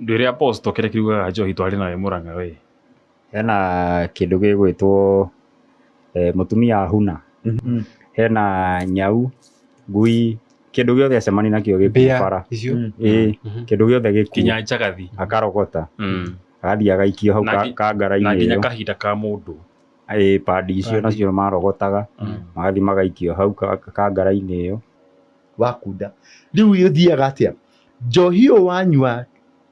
Ndwĩre apostle kĩrĩa kĩrugaga njohi twarĩ nawe Mũrang'a we. Hena kĩndũ gĩgwĩtwo mũtumia ahuna, hena nyau, ngui, kĩndũ gĩothe acemania nakĩo gĩkuũ Mbĩa bara. icio. Ĩĩ, kĩndũ gĩothe gĩkuũ Nginya njagathi. akarogota agathiĩ agaikio hau Na kangara-inĩ Na nginya ĩyo. kahinda ka mũndũ. Ĩĩ, pandi icio nacio marogotaga magathiĩ magaikio hau kangara-inĩ ĩyo. Wakunda. Rĩu ũthiaga atĩa? Njohi ĩyo wanyua,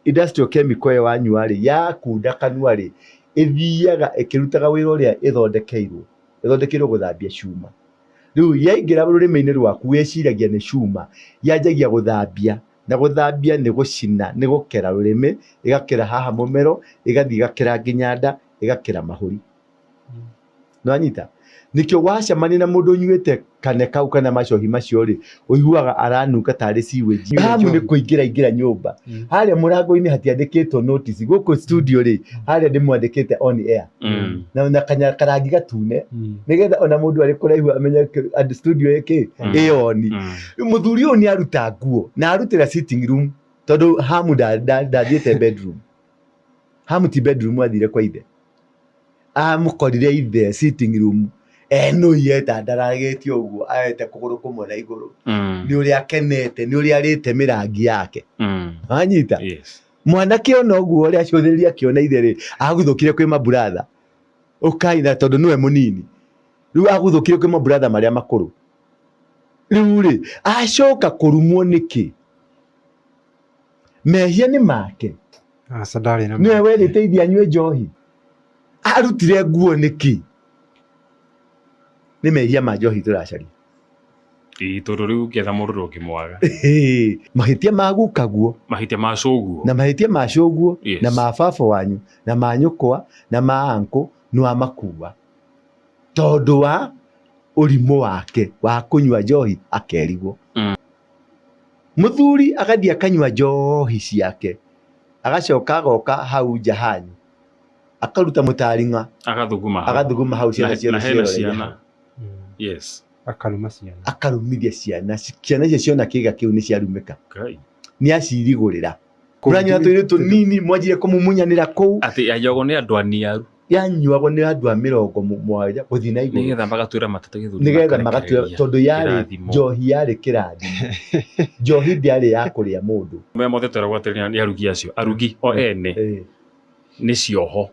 industrial chemical ĩyo wanyua rĩ, yakunda kanua rĩ, ĩthiaga ĩkĩrutaga wĩra ũrĩa ĩthondekeirwo. Ĩthondekeirwo gũthambia cuma. Rĩu yaingĩra rũrĩmĩ-inĩ rwaku wĩciragia nĩ cuma, yanjagia gũthambia, na gũthambia nĩ gũcina, nĩ gũkera rũrĩmĩ, ĩgakera haha mũmero, ĩgathiĩ ĩgakera nginya nda, ĩgakera mahũri. Nĩwanyita? Nĩkĩo wacemania na mũndũ ũnyuĩte kane kau kana macohi macio rĩ, ũiguaga aranunga tarĩ sewage. Hamu nĩ kũingĩra ingĩra nyũmba. Harĩa mũrango-inĩ hatiandĩkĩtwo notice. Gũkũ studio rĩ, harĩa ndĩmwandĩkĩte on air. Na karangi gatune. Nĩgetha ona mũndũ arĩ kũraihu amenye andũ studio ĩkĩ, ĩ on. Rĩu mũthuri ũyũ nĩ aruta nguo na arutĩra sitting room tondũ Hamu ndathiĩte bedroom. Hamu ti bedroom athire kwa ithe. Amũkorire ithe sitting room enũi etandaragĩtie ũguo aete kũgũrũ kũmwe na igũrũ. Nĩ ũrĩa akenete, nĩ ũrĩa arĩte mĩrangi yake. Wanyita? Mwanake ona ũguo ũrĩa acũthĩrĩria akĩona ithe rĩ, aguthũkire kwĩ maburatha. Ũkai na tondũ nĩwe mũnini. Rĩu aguthũkire kwĩ maburatha marĩa makũrũ. Rĩu rĩ, acoka kũrumwo nĩkĩ? Mehia nĩ make. Aca ndarĩ na Nĩwe werĩte ithe anyue njohi. Arutire nguo nĩkĩ? Nĩ mehia ma njohi tũracaria. Ĩĩ, tondũ rĩu ũngĩetha mũndũ ndũngĩmwaga. Ĩĩ, mahĩtia ma gukaguo. Mahĩtia ma cũguo. Na mahĩtia ma cũguo, na ma baba wanyu, na ma nyũkwa, na ma uncle nĩ wamakua. Tondũ wa ũrimũ wake wa kũnyua njohi akerigwo. Mũthuri agathiĩ akanyua njohi ciake, agacoka agoka hau nja hanyu, akaruta mũtaring'a, Agathuguma hau. Agathuguma hau ciana Na ciothe hena cieroreire ciana. hau. Akaruma ciana. Akarumithia ciana. Ciana icio ciona kĩga kĩu nĩ ciarumĩka. Ngai. Nĩ acirigũrĩra. Mũranyua tũirio tũnini, mwanjire kũmumunyanĩra kũu. Atĩ yanyuagwo nĩ andũ aniaru. Yanyuagwo nĩ andũ a mĩrongo mũgwanja gũthiĩ na igũrũ. Nĩgetha magatuĩra mateta gĩthũri. Nĩgetha magatuĩra tondũ yarĩ njohi yarĩ kĩrathimo. Njohi ndĩarĩ ya kũrĩa mũndũ. Maya mothe tweragwo atĩrĩrĩ nĩ arugi acio, arugi o ene nĩ cioho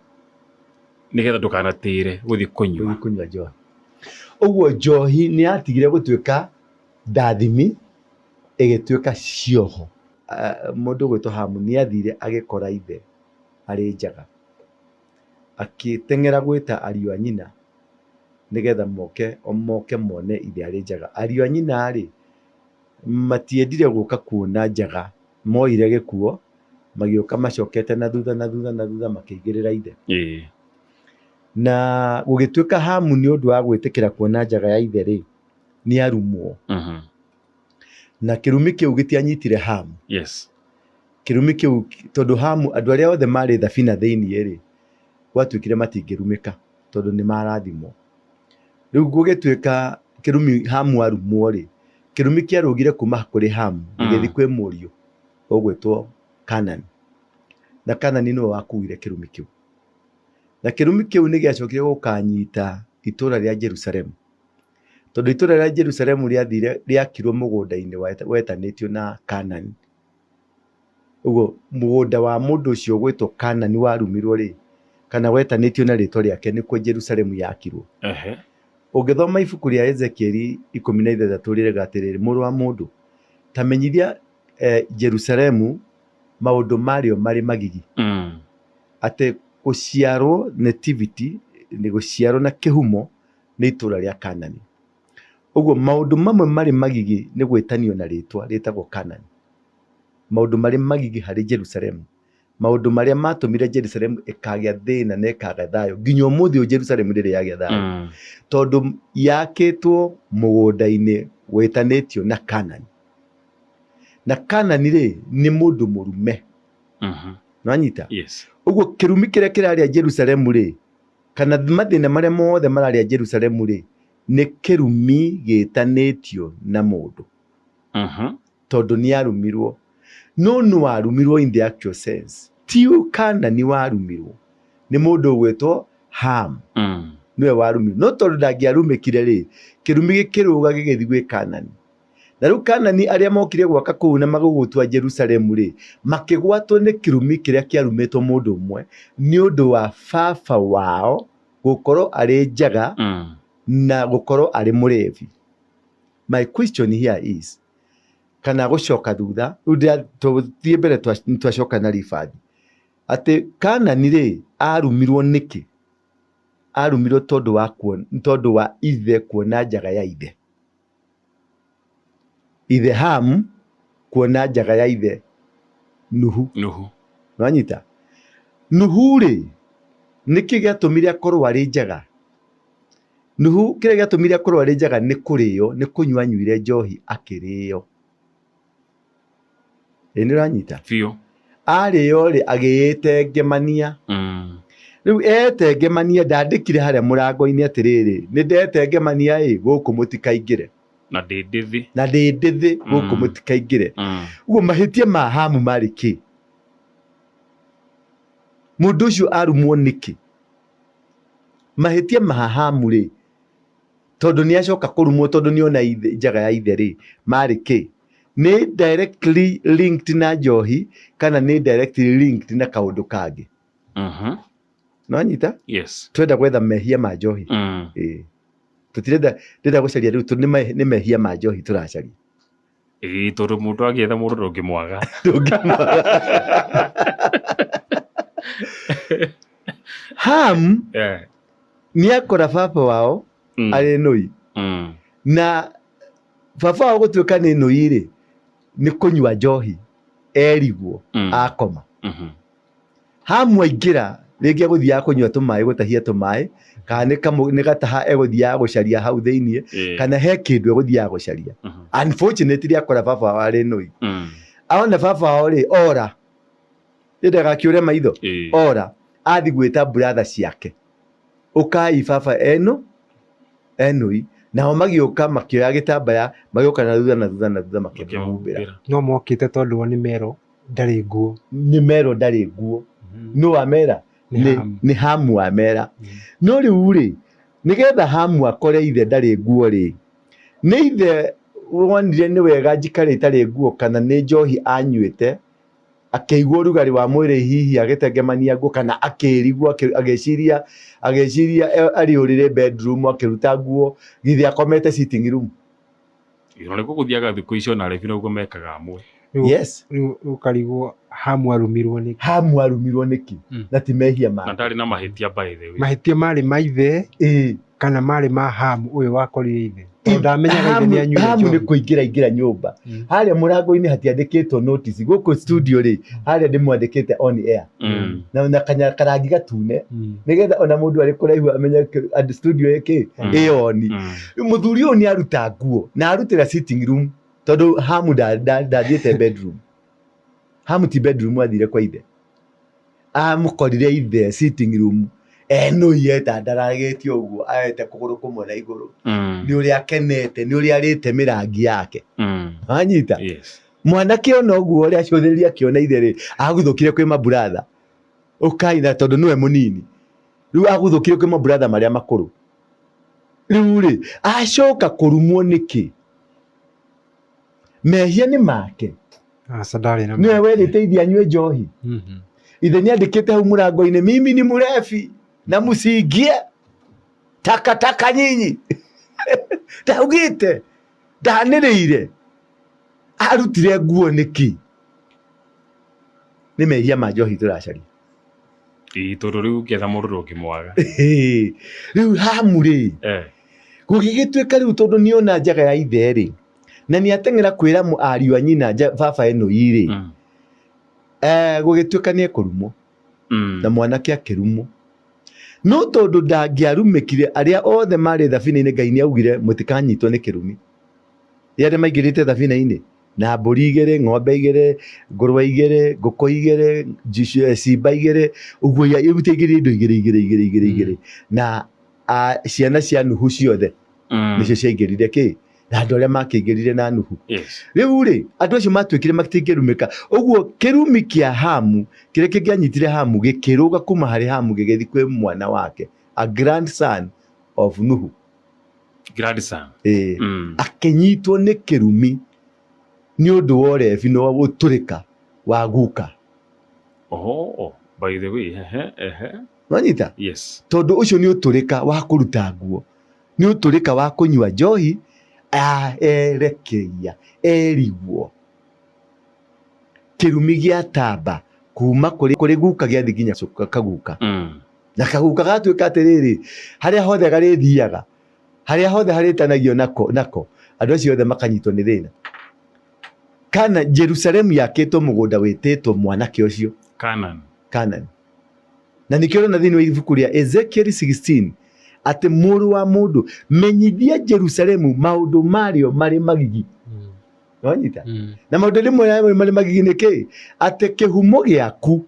nĩgetha ndũkanatĩre gũthiĩ kũnyua. Gũthiĩ kũnyua njohi. Ũguo njohi nĩ yatigire gũtuĩka ndathimi ĩgĩtuĩka cioho. Mũndũ ũgwĩtwo Hamu nĩ athire agĩkora ithe arĩ njaga. Akĩteng'era gwĩta ariũ a nyina nĩgetha moke moke mone ithe arĩ njaga. Ariũ a nyina rĩ, matiendire gũka kuona njaga, moire gĩkuo magĩũka macokete na thutha na thutha na thutha makĩigĩrĩra ithe. Na gũgĩtuĩka Hamu nĩ ũndũ wa gwĩtĩkĩra kuona njaga ya ithe rĩ, nĩ arumwo. Na kĩrumi kĩu gĩtianyitire Hamu. Kĩrumi kĩu, tondũ Hamu, andũ arĩa othe marĩ thabina thĩinĩ rĩ, gwatuĩkire matingĩrumĩka tondũ nĩ marathimwo. Rĩu gũgĩtuĩka kĩrumi Hamu arumwo rĩ, kĩrumi kĩarũgire kuma kũrĩ Hamu gĩgĩthiĩ kwĩ mũriũ ũgwĩtwo Kanani. Na Kanani nĩwe wakuire kĩrumi kĩu. Na kĩrumi kĩu nĩ gĩacokire gũkanyita itũũra rĩa Jerusalemu. Tondũ itũũra rĩa Jerusalemu rĩathire rĩakirwo mũgũnda-inĩ wetanĩtio na Kanani. Ũguo mũgũnda wa mũndũ ũcio ũgwĩtwo Kanani warumirwo rĩ, kana wetanĩtio na rĩtwa rĩake nĩkuo Jerusalemu yakirwo. Ũngĩthoma ibuku rĩa Ezekieli 16 rĩrega atĩrĩrĩ, mũrũ wa mũndũ, ta menyithia Jerusalemu maũndũ marĩo marĩ magigi. Atĩ gũciarwo nativity, nĩ gũciarwo na kĩhumo nĩ itũũra rĩa Kanani. Ũguo maũndũ mamwe marĩ magigi nĩ gwĩtanio na rĩtwa rĩtagwo Kanani. Maũndũ marĩ magigi harĩ Jerusalemu, maũndũ marĩa matũmire Jerusalemu ĩkagĩa thĩna na ĩkaga thayũ nginya ũmũthĩ ũyũ Jerusalemu ndĩrĩ yagĩa thayũ. Tondũ yakĩtwo mũgũnda-inĩ wĩtanĩtio na Kanani. Na Kanani rĩ, nĩ mũndũ mũrume. Nĩwanyita? Ũguo kĩrumi kĩrĩa kĩrarĩa Jerusalemu rĩ, kana mathĩna marĩa mothe mararĩa Jerusalemu rĩ, nĩ kĩrumi gĩtanĩtio na mũndũ. Tondũ nĩ arumirwo. No nũ warumirwo in the actual sense? Ti Kanani warumirwo, nĩ mũndũ ũgwĩtwo Ham. Nĩwe warumirwo. No tondũ ndangĩarumĩkire rĩ, kĩrumi gĩkĩrũga gĩgĩthiĩ gwĩ Kanani. Na rĩu Kanani arĩa mokire gwaka kũu na magĩgũtua Jerusalemu rĩ, makĩgwatwo nĩ kĩrumi kĩrĩa kĩarumĩtwo mũndũ ũmwe nĩ ũndũ wa baba wao gũkorwo arĩ njaga na gũkorwo arĩ mũrebi. My question here is, kana gũcoka thutha, rĩu tũthiĩ mbere twacoka na ribathi, atĩ Kanani rĩ, arumirwo nĩkĩ? Arumirwo tondũ wa tondũ wa ithe kuona njaga ya ithe. Ithe Hamu kuona njaga ya ithe Nuhu. Nuhu. Nĩwanyita? Nuhu rĩ, nĩkĩ gĩatũmire akorwo arĩ njaga? Nuhu kĩrĩa gĩatũmire akorwo arĩ njaga nĩ kũrĩo, nĩ kũnyua anyuire njohi akĩrĩo. Ĩ nĩ ũranyita? Biũ. Arĩo rĩ, agĩĩtengemania. Rĩu etengemania ndandĩkire harĩa mũrango-inĩ atĩrĩrĩ, nĩ ndetengemania ĩ, gũkũ mũtikaingĩre. Na ndĩ ndĩthĩ. Na ndĩ ndĩthĩ gũkũ mũtikaingĩre. Ũguo mahĩtia ma Hamu marĩ kĩ? Mũndũ ũcio arumwo nĩkĩ? Mahĩtia ma Hamu rĩ, tondũ nĩ acoka kũrumwo tondũ nĩ ona njaga ya ithe rĩ, marĩ kĩ? Nĩ directly linked na njohi kana nĩ directly linked na kaũndũ kangĩ? Nĩwanyita? Yes. Twenda gwetha mehia ma njohi. Ĩĩ. Tũtirenda, ndĩrenda gũcaria rĩu nĩ mehia ma njohi tũracaria. Ĩĩ, tondũ mũndũ agĩetha mũndũ ndũngĩmwaga. Ndũngĩmwaga. Ham nĩ akora baba wao arĩ nũi. Na baba wao gũtuĩka nĩ nũi rĩ, nĩ kũnyua njohi erigwo akoma. Hamu aingĩra rĩngĩ egũthiaga kũnyua tũmaĩ gũtahia tũmaĩ kana nĩ gataha egũthiaga gũcaria hau thĩiniĩ kana he kĩndũ egũthiaga gũcaria. Unfortunately akora baba wao arĩ nũi. Aona baba wao rĩ, ora. Nĩ ndagakĩũre maitho. Ora. Athi gwĩta brother ciake. Ũkai baba eno enũi. Nao magĩũka makĩoya gĩtambaya magĩũka na thutha na thutha na thutha makĩmũhumbĩra. No mokĩte tondũ o nĩ merwo ndarĩ nguo. Nĩ merwo ndarĩ nguo. Nũ wamera? Nĩ Hamu wamera. No rĩu rĩ, nĩgetha Hamu akore ithe ndarĩ nguo rĩ, nĩ ithe wonire nĩ wega njikare itarĩ nguo kana nĩ njohi anyuĩte, akĩigua ũrugarĩ wa mwĩrĩ hihi agĩtengemania nguo kana akĩrigwo agĩciria agĩciria arĩ ũrĩrĩ bedroom akĩruta nguo githĩ akomete sitting room. Ĩno nĩkuo gũthiaga thikũ icio na Levi noguo mekaga amwe. Yes. Rĩu ũkarigwo Hamu arumirwo nĩkĩ? Hamu arumirwo nĩkĩ? Na ti mehia make. Na ndarĩ na mahĩtia by the way. Mahĩtia marĩ ma ithe kana marĩ ma Hamu ũyũ wakorire ithe? Tondũ ndamenyaga ithe nĩ anyuire Hamu nĩ njohi. kũingĩra ingĩra nyũmba. Harĩa mũrango-inĩ hatiandĩkĩtwo notice. Gũkũ studio rĩ, harĩa ndĩmwandĩkĩte on air. Na karangi gatune. Nĩgetha ona mũndũ arĩ kũraihu amenye andũ studio ĩkĩ ĩ on. Rĩu mũthuri ũyũ nĩ aruta nguo na arutĩra sitting room tondũ Hamu ndathiĩte bedroom. Hamu ti bedroom athire kwa ithe. Amũkorire ithe sitting room enũi etandaragĩtie ũguo aete kũgũrũ kũmwe na igũrũ. Nĩ ũrĩa akenete, nĩ ũrĩa arĩte mĩrangi yake. Wanyita? Yes. Mwanake ona ũguo ũrĩa acũthĩrĩria akĩona ithe rĩ, aguthũkire kwĩ maburatha. Ũkai na tondũ nĩwe mũnini. Rĩu aguthũkire kwĩ maburatha marĩa makũrũ. Rĩu rĩ, acoka kũrumwo nĩkĩ? Mehia nĩ make. Aca ndarĩ na Nĩwe werĩte ithe anyue njohi. Ithe nĩ andĩkĩte hau mũrango-inĩ, mimi ni mrefi na mũcingie takataka nyinyi. Ndaugĩte ndanĩrĩire arutire nguo nĩkĩ? Nĩ mehia ma njohi tũracaria. Ĩĩ, tondũ rĩu ũngĩetha mũndũ ndũngĩmwaga. Rĩu Hamu rĩ, gũgĩgĩtuĩka rĩu tondũ nĩona njaga ya ithe rĩ, na nĩ ateng'era kwĩra ariũ a nyina baba ĩno rĩ, gũgĩtuĩka nĩ ekũrumwo. Na mwanake akĩrumwo. No tondũ ndangĩarumĩkire, arĩa othe marĩ thabina-inĩ Ngai nĩ augire mũtikanyitwo nĩ kĩrumi. Arĩa maingĩrĩte thabina-inĩ na mbũri igĩrĩ, ng'ombe igĩrĩ, ngũrwe igĩrĩ, ngũkũ igĩrĩ, cimba igĩrĩ, ũguo itaingĩrire indo igĩrĩ igĩrĩ igĩrĩ igĩrĩ igĩrĩ. Na ciana cia Nuhu ciothe nĩcio ciaingĩrire kĩ? Na andũ arĩa makĩingĩrire na Nuhu. Yes. Rĩu rĩ, andũ acio matuĩkire matingĩrumĩka. Ũguo kĩrumi kĩa Hamu kĩrĩa kĩngĩanyitire Hamu gĩkĩrũga kuma harĩ Hamu gĩgĩthiĩ kwĩ mwana wake, a grandson of Nuhu. Grandson. Ĩĩ. Akĩnyitwo nĩ kĩrumi nĩ ũndũ wa ũrebi na ũtũrĩka wa guka. Oh, by the way, ehe, ehe. Wanyita? Yes. Tondũ ũcio nĩ ũtũrĩka wa kũruta nguo, nĩ ũtũrĩka wa kũnyua njohi, erekeria, erigwo. Kĩrumi gĩa tamba kuma kũrĩ kũrĩ guka gĩathiĩ nginya kaguka. Na kaguka gatuĩka atĩrĩrĩ, harĩa hothe garĩthiaga, harĩa hothe harĩtanagio nako, nako, andũ acio othe makanyitwo nĩ thĩna. Kana Jerusalemu yakĩtwo mũgũnda wĩtĩtwo mwanake ũcio. Canaan. Canaan. Na nĩkĩo ũrona thĩinĩ wa ibuku rĩa Ezekiel 16 atĩ mũrũ wa mũndũ menyithia Jerusalemu maũndũ marĩo marĩ magigi. Wanyita? Na maũndũ rĩmwe marĩ magigi nĩ kĩ? Atĩ kĩhumo gĩaku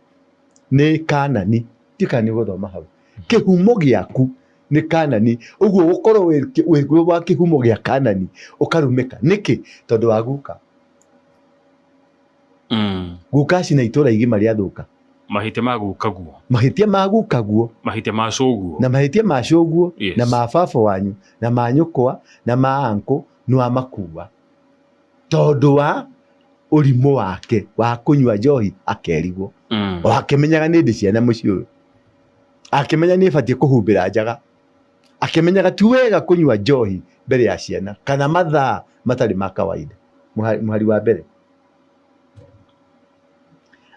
nĩ Kanani. Ndiũĩ kana nĩ ũgũthoma hau. Kĩhumo gĩaku nĩ Kanani. Ũguo gũkorwo wĩ wa kĩhumo gĩa Kanani ũkarumĩka. Nĩkĩ? Tondũ wa guka. Guka acina itũra igima rĩathũka. Mahĩtia ma gukaguo. Mahĩtia ma gukaguo. Mahĩtia ma cũguo. Na mahĩtia ma cũguo. Yes. Na ma baba wanyu, na ma nyũkwa, na ma uncle nĩ wamakua. Tondũ wa ũrimũ wake wa kũnyua njohi akerigwo. O akĩmenyaga nĩ ndĩ ciana mũciĩ ũyũ. Akĩmenya nĩ batiĩ kũhumbĩra njaga. Akĩmenyaga ti wega kũnyua njohi mbere ya ciana kana mathaa matarĩ ma kawaida. Mũhari wa mbere.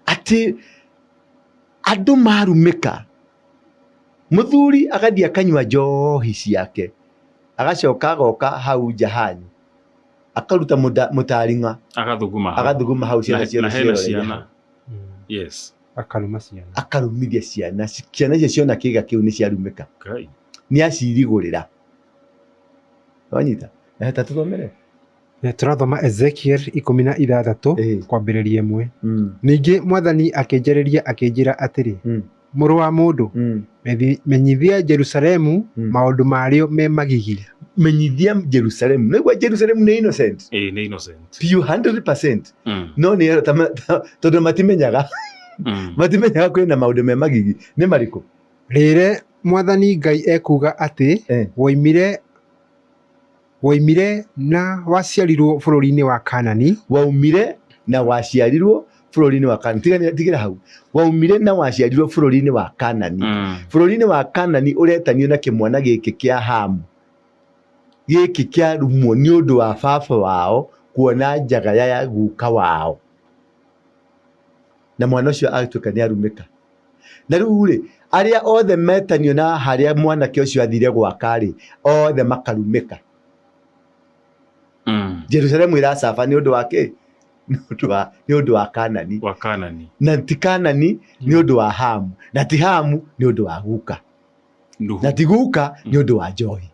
Atĩ andũ marumĩka, mũthuri agathiĩ akanyua njohi ciake, agacoka agoka hau nja hanyu, akaruta mũtaring'a, Agathuguma hau. Agathuguma hau ciana Na ciothe hena cieroreire ciana. hau. Yes. Akaruma ciana. Akarumithia ciana. Ciana icio ciona kĩga kĩu nĩ ciarumĩka. Ngai. Nĩ acirigũrĩra. Wanyita? Na heta tũthomere. Tũrathoma Ezekiel 16 kwambĩrĩria 1. Ningĩ Mwathani akĩnjarĩria akĩnjĩra atĩrĩ, Mũrũ wa mũndũ, menyithia Jerusalemu maũndũ marĩo me magigi. Menyithia Jerusalemu. Nĩguo Jerusalemu nĩ innocent. Ĩĩ, nĩ innocent. Piũ 100%. No nĩ tondũ matimenyaga. Matimenyaga kwĩna maũndũ me magigi. Nĩ marĩkũ? Rĩre Mwathani Ngai ekuuga atĩ, woimire na waciarirwo bũrũri-inĩ wa Kanani. Waumire na waciarirwo bũrũri-inĩ wa Kanani. Tigĩra hau. Waumire na waciarirwo bũrũri-inĩ wa Kanani. Bũrũri-inĩ wa Kanani ũretanio na kĩmwana gĩkĩ kĩa Hamu. Gĩkĩ kĩarumwo nĩ ũndũ wa baba wao kuona njaga ya guka wao. Na mwana ũcio agĩtuĩka nĩ arumĩka. Na rĩu rĩ, arĩa othe metanio na harĩa mwanake ũcio athire gwaka rĩ, othe makarumĩka. Jerusalemu ĩracaba nĩ ũndũ wa kĩ? Nĩ ũndũ wa Kanani. Wa Kanani. Na ti Kanani nĩ ũndũ wa Hamu. Na ti Hamu nĩ ũndũ wa guka. Nuhu. Na ti guka nĩ ũndũ wa njohi.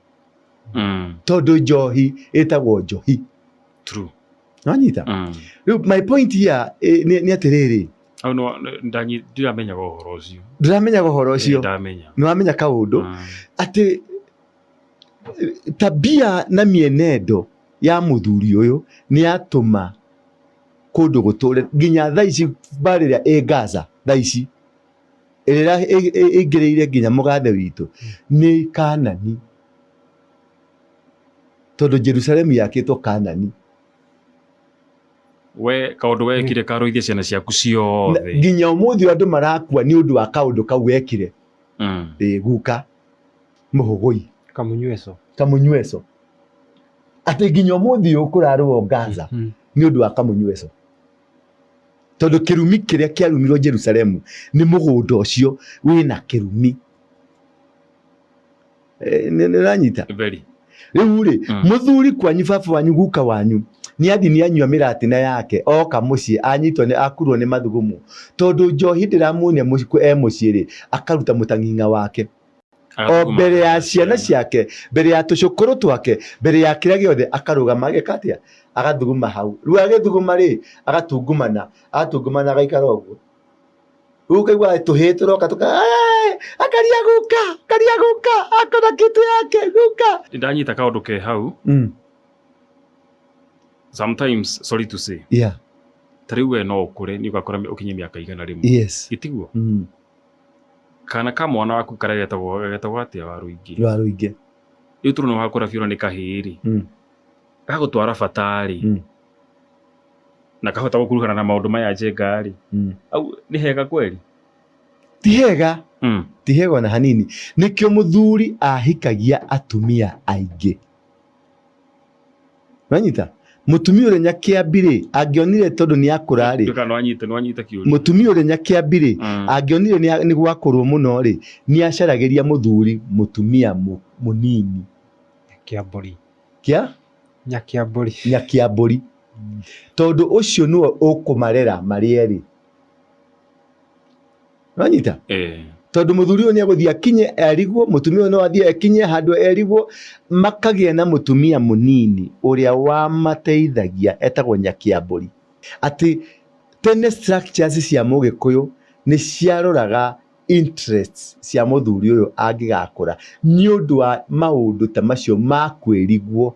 Tondũ njohi ĩtagwo njohi. True. Nwanyita? Rĩu my point here nĩ atĩrĩrĩ. Hau no, ndiramenyaga ũhoro ũcio. Ndũramenyaga ũhoro ũcio. Ndamenya. Nĩwamenya kaũndũ. Atĩ tabia na mienendo ya mũthuri ũyũ nĩ yatũma kũndũ gũtũre nginya thaa ici mbarĩ ĩrĩa ĩ Gaza thaa ici ĩrĩa ĩingĩrĩire nginya mũgathe witũ nĩ Kanani. Tondũ Jerusalemu yakĩtwo Kanani. We kaũndũ wekire karũithie ciana ciaku ciothe. Nginya ũmũthĩ andũ marakua nĩ ũndũ wa kaũndũ kau wekire. Ĩ guka mũhũgũi. Kamunyueco. Kamunyueco. Atĩ nginya ũmũthĩ ũyũ kũrarũo Gaza nĩ ũndũ wa kamunyueco. Tondũ kĩrumi kĩrĩa kĩarumirwo Jerusalemu nĩ mũgũnda ũcio wĩna kĩrumi. Nĩ ũranyita? Very. Rĩu rĩ, mũthuri kwanyu, baba wanyu, guka wanyu, nĩ athi nĩ anyua mĩratina yake, oka mũciĩ, anyitwo nĩ, akurwo nĩ mathugumo. Tondũ njohi ndĩramuonia e mũciĩ rĩ, akaruta mũtang'ing'a wake. O mbere ya ciana ciake, mbere ya tũcũkũrũ twake, mbere ya kĩrĩa gĩothe, akarũgama ageka atĩa? Agathuguma hau. Rĩu agĩthuguma rĩ, agatungumana, agatungumana agaikara ũguo. Rĩu ũkaigua tũhĩĩ tũroka tũka, akaria guka, akaria guka, akona kĩtu yake, guka. Ndanyita kaũndũ ke hau. Sometimes, sorry to say, ta rĩu we no ũkũre nĩ ũgakora ũkinye mĩaka 100. Gĩtiguo? Kana ka mwana waku karĩa getagwo atĩa wa rũingĩ? Wa rũingĩ. Rĩu tũrona wakũra biũ nĩ kahĩĩ rĩ. Gagũtwara bata rĩ. Na kahota gũkuruhana na maũndũ maya Njenga rĩ. Au nĩ hega kweli? Ti hega. Ti hega ona hanini. Nĩkĩo mũthuri ahikagia atumia aingĩ. Wanyita? Mũtumia ũrĩa nyakĩambi rĩ, angĩonire tondũ nĩ akũra rĩ. Nĩwanyita kĩũria. Mũtumia ũrĩa nyakĩambi rĩ, angĩonire nĩ gwakũrwo mũno rĩ, nĩ acaragĩria mũthuri mũtumia mũnini. Nyakĩambũri. Kĩa? Nyakĩambũri. Nyakĩambũri. Tondũ ũcio nĩwe ũkũmarera marĩ erĩ. Wanyita? Tondũ mũthuri ũyũ nĩegũthiĩ akinye erigwo, mũtumia ũyũ no athiĩ akinye handũ erigwo, makagĩa na mũtumia mũnini ũrĩa wamateithagia etagwo nyakĩambũri. Atĩ tene structures cia mũgĩkũyũ nĩ ciaroraga interests cia mũthuri ũyũ angĩgakũra nĩ ũndũ wa maũndũ ta macio ma kwĩrigwo.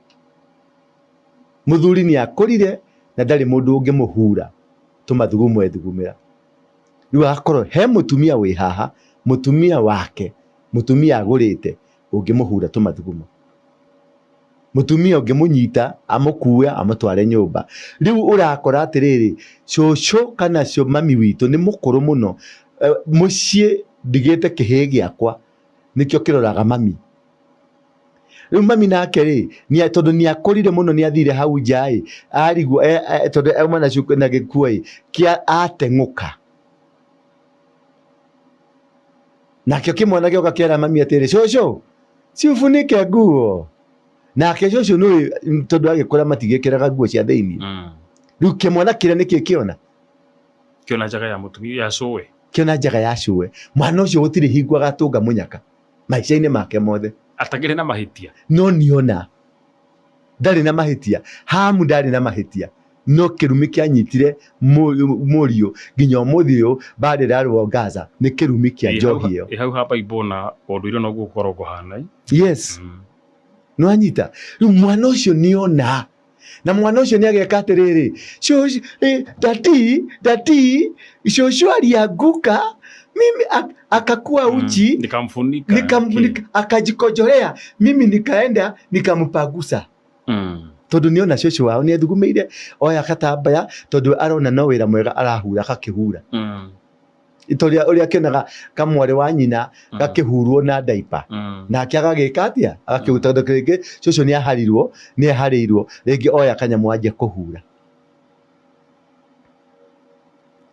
Mũthuri nĩ akũrire na ndarĩ mũndũ ũngĩmũhura tũmathugumo ethugumĩra. Rĩu agakorwo he mũtumia wĩ haha, mũtumia wake, mũtumia agũrĩte ũngĩmũhura tũmathugumo. Mũtumia ũngĩmũnyita amũkue amũtware nyũmba. Rĩu ũrakora atĩrĩrĩ, cũcũ kana mami witũ nĩ mũkũrũ mũno, mũciĩ ndigĩte kĩhĩĩ gĩakwa nĩkĩo kĩroraga mami. Rĩu mami nake rĩ, tondũ nĩ akũrire mũno nĩ athire hau nja ĩ, arigwo, tondũ auma na cuka na gĩkuo ĩ, kĩa ateng'ũka. Nakĩo kĩmwana gĩoka kĩera mami atĩrĩ, cũcũ, si ufunike nguo. Nake cũcũ nĩũĩ tondũ agĩkũra matigĩkĩraga nguo cia thĩinĩ. Rĩu kĩmwana kĩrĩa nĩkĩ kĩona? Kĩona njaga ya mũtumia ya cũwe. Kĩona njaga ya cũwe. Mwana ũcio gũtirĩ hingo agatũnga mũnyaka maica-inĩ make mothe. Atakĩrĩ na mahĩtia. No nĩona ndarĩ na mahĩtia. Hamu ndarĩ na mahĩtia. No kĩrumi kĩanyitire mũriũ nginya ũmũthĩ ũyũ bado ĩrarũo Gaza nĩ kĩrumi kĩa njohi ĩyo. Hau ha Bible na ũndũire noguo gũkoragwo kũhana. Yes. Nĩwanyita? Rĩu mwana ũcio nĩona. Na mwana ũcio nĩageka atĩrĩrĩ, cũcũ, dadi, dadi, cũcũ alianguka, mimi akakua uchi, Nikamfunika. Akajikojolea, mimi nikaenda nikampagusa. Tondũ nĩona cũcũ wao nĩethugumĩire oya gatambaya tondũ arona no wĩra mwega arahura akakĩhura. Tondũ ũrĩa akĩonaga kamwarĩ wa nyina gakĩhurwo na diaper. Nake agagĩka atĩa? Agakĩruta tondũ rĩngĩ cũcũ nĩaharirwo, nĩaharĩirwo, rĩngĩ oya kanyamũ anjia kũhura.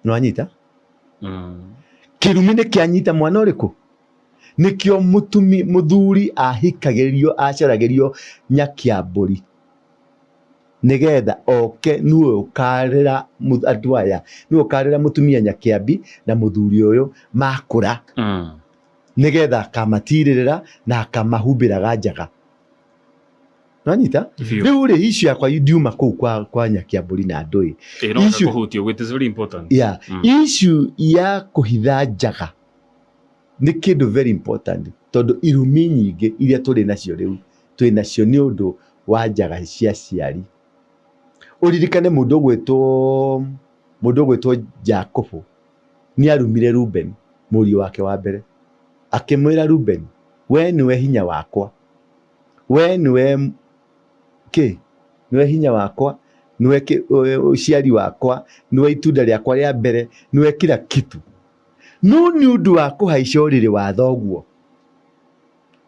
Nĩwanyita? Kĩrumi nĩ kĩanyita mwana ũrĩkũ? Nĩkĩo mũthuri ahikagĩrio, acaragĩrio nyakĩambũri. Nĩgetha oke nĩwe ũkarera andũ aya, nĩwe ũkarera mũtumia nyakĩambi na mũthuri ũyũ makũra. Nĩgetha akamatirĩrĩra na akamahumbĩraga njaga. Nĩwanyita? Rĩu rĩ, issue yakwa ndiuma kũu kwa nyakĩambũri na ndũĩ. No ũkũhutia, it is very important. Yeah. Issue ya kũhitha njaga nĩ kĩndũ very important tondũ irumi nyingĩ iria tũrĩ nacio rĩu twĩ nacio nĩ ũndũ wa njaga cia aciari. Ũririkane mũndũ ũgwĩtwo Jakubu nĩ arumire Reuben mũriũ wake wa mbere. Akĩmwĩra Reuben, we nĩwe hinya wakwa, we nĩwe kĩ? Nĩwe hinya wakwa, nĩwe ũciari wakwa, nĩwe itunda rĩakwa rĩa mbere, nĩwe kila kitu. No nĩ ũndũ wa kũhaica ũrĩrĩ wa thoguo,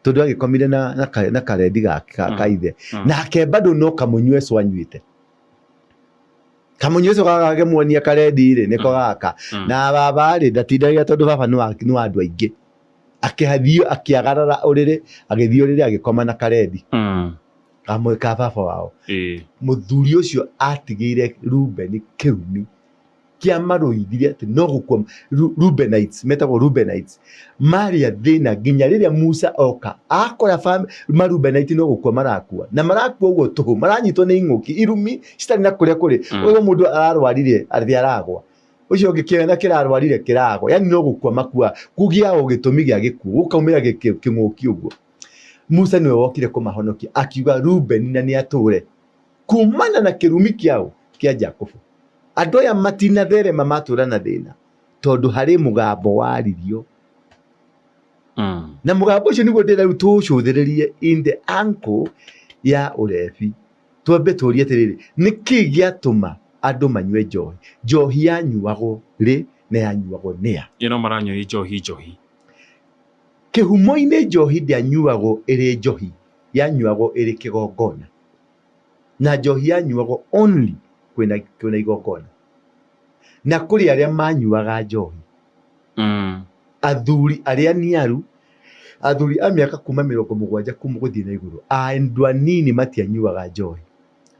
tondũ agĩkomire na karendi ka ithe. Nake bado no kamũnyueco anyuĩte. Kamũnyueco gaka gakĩmuonia karendi rĩ, nĩko gaka. Na baba rĩ, ndatindagia tondũ baba nĩ wa andũ aingĩ. Akĩhathiĩ, akĩagarara ũrĩrĩ, agĩthiĩ ũrĩrĩ agĩkoma na karendi. Kamwe ka baba wao. Mũthuri ũcio atigĩire Reuben kĩrumi kĩa marũithirie atĩ no gũkua Reubenites, metagwo Reubenites, marĩ athĩna nginya rĩrĩa Musa oka akora Marubenite no gũkua marakua, na marakua ũguo tũhũ, maranyitwo nĩ ing'ũki, irumi citarĩ na kũrĩa kũrĩ. Ũyũ mũndũ ararwarire atĩ aragwa, ũcio ũngĩ kĩana kĩrarwarire kĩragwa, yani no gũkua makua, kũgĩa o gĩtũmi gĩa gĩkuũ, gũkaumĩra kĩng'ũki ũguo. Musa nĩwe wokire kũmahonokia, akiuga Reuben na nĩ atũre. Kumana na kĩrumi kĩao kĩa Jakubu. Andũ aya matinatherema matũra na thĩna tondũ harĩ mũgambo waririo. Na mũgambo ũcio nĩguo ndĩrenda rĩu tũũcũthĩrĩrie in the angle ya ũrebi. Twambe tũrie atĩrĩrĩ, nĩkĩ gĩatũma andũ manyue njohi? Njohi yanyuagwo rĩ na yanyuagwo nĩa? Ĩno maranyua njohi njohi. Kĩhumo-inĩ njohi ndĩanyuagwo ĩrĩ njohi, yanyuagwo ĩrĩ kĩgongona. Na njohi yanyuagwo only kwĩna, kwĩna igongona. Na kũrĩ arĩa manyuaga njohi. Athuri arĩa niaru, athuri a mĩaka kuma 70 kuma gũthiĩ na igũrũ, andũ anini matianyuaga njohi.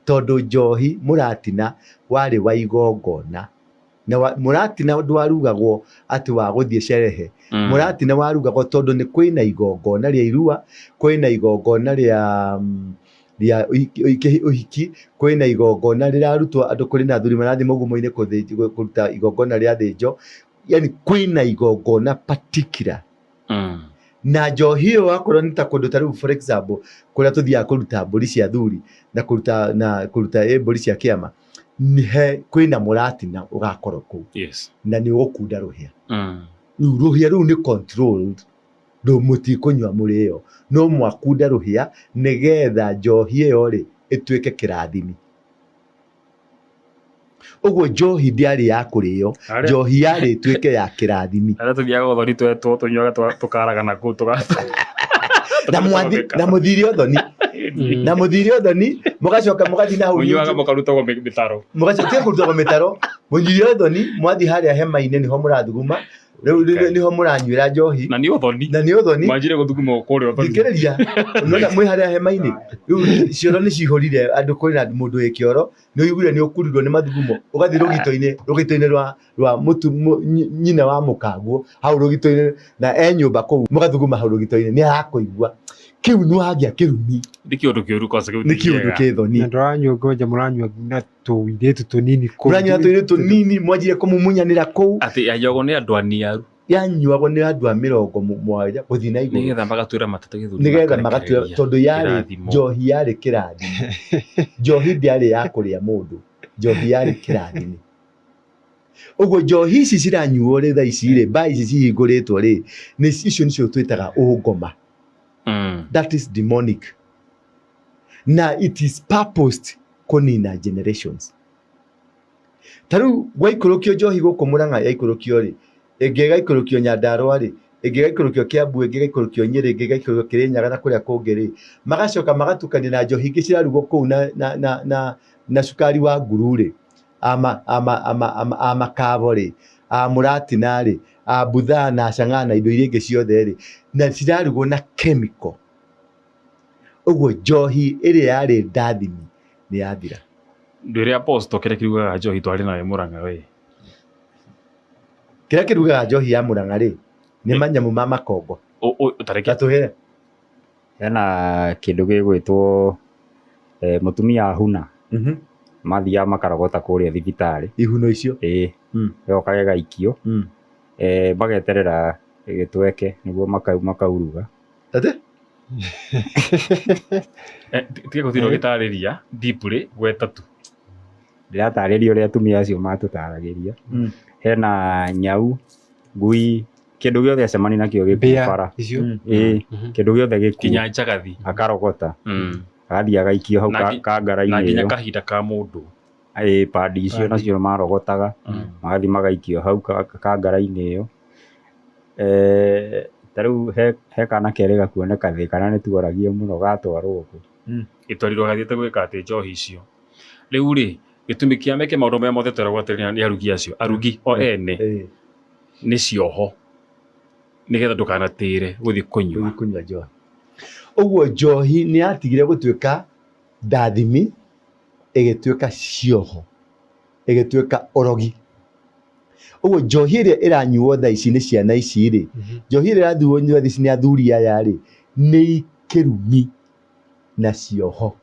Tondũ njohi mũratina warĩ wa igongona. Na wa, mũratina ndwarugagwo atĩ wa gũthiĩ sherehe. Mũratina warugagwo tondũ nĩ kwĩna igongona rĩa irua, kwĩna igongona rĩa rĩa ũhiki, kwĩna igongona rĩrarutwo andũ, kũrĩ na athuri marathiĩ mũgumo-inĩ kũruta igongona rĩa thĩnjo. Yani kwĩna igongona particular. Na njohi ĩyo wakorwo nĩ ta kũndũ ta rĩu for example kũrĩa tũthiaga kũruta mbũri cia athuri na kũruta na kũruta mbũri cia kĩama, he kwĩna mũratina ũgakorwo kũu. Yes. Na nĩ ũgũkunda rũhĩa. Rĩu rũhĩa rũu nĩ controlled, ndũ mũtikũnyua mũrĩo, no mwakunda rũhĩa nĩgetha njohi ĩyo rĩ ĩtuĩke kĩrathimi. Ũguo njohi ndĩarĩ ya kũrĩo, njohi yarĩ ĩtuĩke ya kĩrathimi. Arĩa tũthiaga ũthoni twetwo tũnyuaga tũkaragana kũu Na mwathi na mũthire ũthoni. Na mũthire ũthoni mũgacoka mũgathiĩ na hau Mũnyuaga mũkarutagwo mĩtaro. Mũgacoka kũrutagwo mĩtaro. Mũthire ũthoni mwathiĩ harĩa hema-inĩ nĩho mũrathuguma. Rĩu nĩho mũranyuĩra njohi. Na nĩ ũthoni. Na nĩ ũthoni. Mwanjire gũthuguma kũrĩa ũthoni. Thikĩrĩria. Nona mwĩ harĩa hema-inĩ. Rĩu cioro nĩ cihũrire andũ kwĩna mũndũ wĩ kĩoro. Nĩ ũiguire nĩ ũkurirwo nĩ mathugumo. Ũgathiĩ rũgito-inĩ, rũgito-inĩ rwa rwa mũtu nyina wa mũkaguo hau rũgito-inĩ na e nyũmba kũu mũgathuguma hau rũgito-inĩ nĩ arakũigua. Kĩu nĩ wagĩa kĩrumi. Nĩ kĩũndũ kĩũru kwanza kĩu. Nĩ kĩũndũ kĩ thoni. Na ndũranyua ngoja mũranyua na tũirĩtu tũnini kũu. Mũranyua tũirĩtu tũnini mwanjire kũmumunyanĩra kũu. Atĩ yanyuagwo nĩ andũ aniaru. Yanyuagwo nĩ andũ a 70 gũthiĩ na igũrũ. Nĩgetha magatuĩra mateta gĩthũri. Nĩgetha magatuĩra tondũ yarĩ njohi yarĩ kĩrathimo. Njohi ndĩarĩ ya kũrĩa mũndũ. Njohi yarĩ kĩrathimo. Ũguo njohi ici ciranyuo rĩ thaa ici rĩ, mbaa ici cihingũrĩtwo rĩ, nĩ icio nĩcio twĩtaga ũngoma. That is demonic. Na it is purposed kũnina generations. Ta rĩu gwaikũrũkio njohi gũkũ Mũrang'a yaikũrũkio rĩ, ĩngĩ ĩgaikũrũkio Nyandarũa rĩ, ĩngĩ ĩgaikũrũkio Kĩambu, ĩngĩ ĩgaikũrũkio Nyĩrĩ, ĩngĩ ĩgaikũrũkio Kĩrĩnyaga na kũrĩa kũngĩ rĩ, magacoka magatukania na njohi ingĩ cirarugwo kũu na, na, na, na, na cukari wa nguru rĩ, ama, ama, ama, ama, a makabo rĩ, a mũratina rĩ, a mbuthaa na cang'aa na indo iria ingĩ ciothe rĩ, na cirarugwo na chemical. Ũguo njohi ĩrĩa yarĩ ndathimi nĩ yathira. Ndwĩre Apostle kĩrĩa kĩrugaga njohi twarĩ nawe Mũrang'a we. Kĩrĩa kĩrugaga njohi ya Mũrang'a rĩ, nĩ manyamũ ma makongo. Tareke. Tatũhe. Hena kĩndũ gĩgwĩtwo mũtumia ahuna. Mathiaga makarogota kũrĩa thibitarĩ. Ihuno icio? Ĩĩ. Gĩgoka gĩgaikio. Mageterera gĩtweke nĩguo makauruga. Atĩ? Tiga gũtinda ũgĩtarĩria deeply, gweta tu. Ndĩratarĩria ũrĩa atumia acio matũtaragĩria. Hena nyau, ngui, kĩndũ gĩothe acemania nakĩo gĩkuũ bara. Icio? Ĩĩ, kĩndũ gĩothe gĩkuũ. Kinya njagathi. Akarogota. Agathiĩ agaikio hau kangara-inĩ Na nginya ĩyo. kahinda ka mũndũ. Ĩĩ, padi icio nacio marogotaga, magathiĩ magaikio hau kangara-inĩ ĩyo. Ta rĩu he kana kerĩ gakuoneka thĩ kana nĩ tuoragie mũno gatwarwo kũ. Gĩtwarirwo gathiĩte gwĩka atĩ njohi icio. Rĩu rĩ, gĩtũmi kĩa meke maũndũ maya mothe tweragwo atĩrĩ nĩ arugi acio, arugi o ene nĩ cioho nĩgetha ndũkanatĩre gũthiĩ kũnyua. Gũthiĩ kũnyua njohi. Ũguo njohi nĩ yatigire gũtuĩka ndathimi, ĩgĩtuĩka cioho, ĩgĩtuĩka ũrogi. Ũguo njohi ĩrĩa ĩranyuo thaa ici nĩ ciana ici rĩ, njohi ĩrĩa ĩranyuo thaa ici nĩ athuri aya rĩ, nĩ kĩrumi na cioho.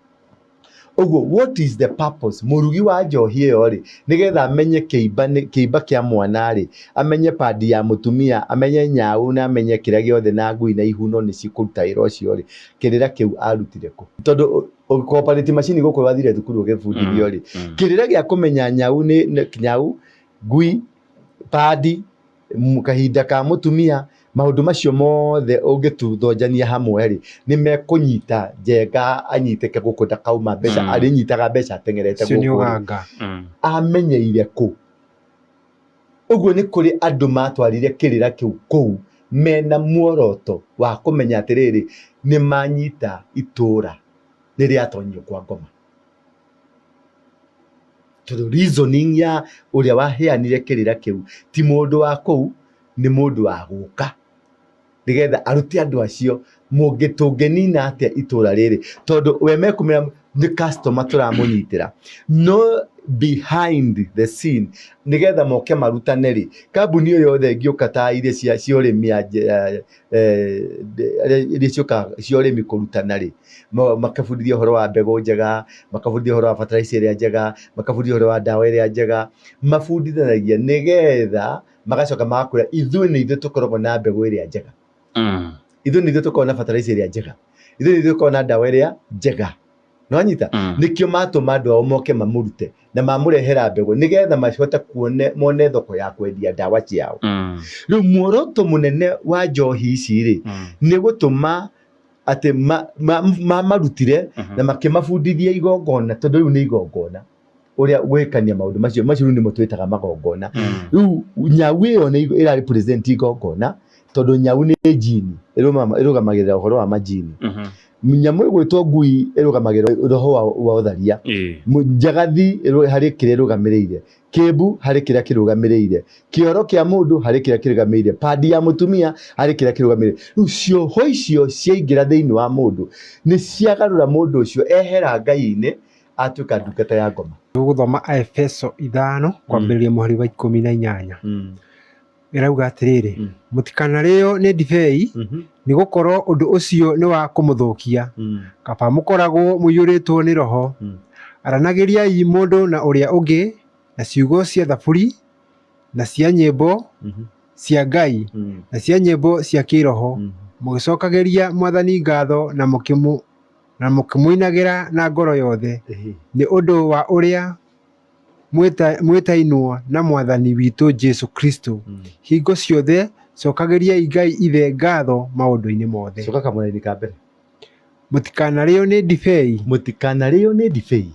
Ũguo what is the purpose? Mũrugi wa njohi ĩyo rĩ, nĩgetha amenye kĩimba nĩ, kĩimba kĩa mwana rĩ, amenye padi ya mũtumia, amenye nyau na amenye kĩrĩa gĩothe na ngui na ihuno nĩ cikũruta wĩra ũcio rĩ, kĩrĩra kĩu arutire kũ? Tondũ Cooperate machine gũkũ wathire thukuru ũgĩbundithio rĩ, kĩrĩra gĩa kũmenya nyau nĩ nyau, ngui, padi, kahinda ka mũtumia, maũndũ macio mothe ũngĩtuthonjania hamwe rĩ, nĩ mekũnyita Njenga anyitĩke gũkũ ndakauma mbeca, arĩnyitaga mbeca ateng'erete Ũcio nĩ gũkũ rĩ. ũganga. Amenyeire kũ? Ũguo nĩ kũrĩ andũ matwarire kĩrĩra kĩu kũu mena muoroto wa kũmenya atĩrĩrĩ, nĩ manyita itũra nĩ rĩatonyio kwa ngoma. Tondũ reasoning ya ũrĩa waheanire kĩrĩra kĩu ti mũndũ wa kũu, nĩ mũndũ wa gũka nĩgetha arute andũ acio mũngĩ tũngĩnina atĩa itũra rĩrĩ, tondũ we mekũmenya nĩ customer tũramũnyitĩra, no behind the scene nĩgetha moke marutane rĩ, kambuni ĩyo yothe ĩngĩũka ta iria cia ũrĩmi iria ciũkaga cia ũrĩmi kũrutana rĩ, makabundithia ũhoro wa mbegũ njega, makabundithia ũhoro wa fertilizer ĩrĩa njega, makabundithia ũhoro wa ndawa ĩrĩa njega, mabundithanagia nĩgetha magacoka magakwĩra ithuĩ nĩ ithuĩ tũkoragwo na mbegũ ĩrĩa njega, ithuĩ nĩ ithuĩ tũkoragwo na fertilizer ĩrĩa njega, ithuĩ nĩ ithuĩ tũkoragwo na ndawa ĩrĩa njega. Nĩwanyita? Nĩkĩo matũma andũ ao moke mamũrute na mamũrehera mbegũ nĩgetha mahote mone thoko ya kwendia ndawa ciao. Rĩu muoroto mũnene wa njohi ici rĩ, nĩ gũtũma atĩ mamarutire na makĩmabundithia igongona, tondũ rĩu nĩ igongona ũrĩa gwĩkania maũndũ macio, macio rĩu nĩmo twĩtaga magongona. Rĩu nyau ĩyo nĩ ĩra represent igongona, tondũ nyau nĩ jini, ĩrũgamagĩrĩra ũhoro wa majini. Nyamũ ĩgwĩtwo ngui ĩrũgamagĩrĩra roho wa ũtharia. Njagathi harĩ kĩrĩa ĩrũgamĩrĩire, kĩmbu harĩ kĩrĩa kĩrũgamĩrĩire, kĩoro kĩa mũndũ harĩ kĩrĩa kĩrũgamĩrĩire, padi ya mũtumia harĩ kĩrĩa kĩrũgamĩrĩire. Rĩu cioho icio ciaingĩra thĩinĩ wa mũndũ nĩ ciagarũra mũndũ ũcio ehera Ngai-inĩ atuĩka ndungata ya ngoma. Tũgũthoma Aefeso 5 kwambĩrĩria mũhari wa 18. Ĩrauga atĩrĩrĩ, mũtikanarĩo nĩ ndibei, nĩ gũkorwo ũndũ ũcio nĩ wa kũmũthũkia, kaba mũkoragwo mũiyũrĩtwo nĩ Roho. Aranagĩriai mũndũ na ũrĩa ũngĩ na ciugo cia thaburi na cia nyĩmbo cia Ngai na cia nyĩmbo cia kĩĩroho, mũgĩcokagĩria Mwathani ngatho na mũkĩmũinagĩra na ngoro yothe, nĩ ũndũ wa ũrĩa mwĩtainwo na Mwathani witũ Jesũ Kristũ. Hingo ciothe cokagĩriai Ngai Ithe ngatho maũndũ-inĩ mothe. Coka kamũraini ka mbere. Mũtikanarĩo nĩ ndibei. Mũtikanarĩo nĩ ndibei.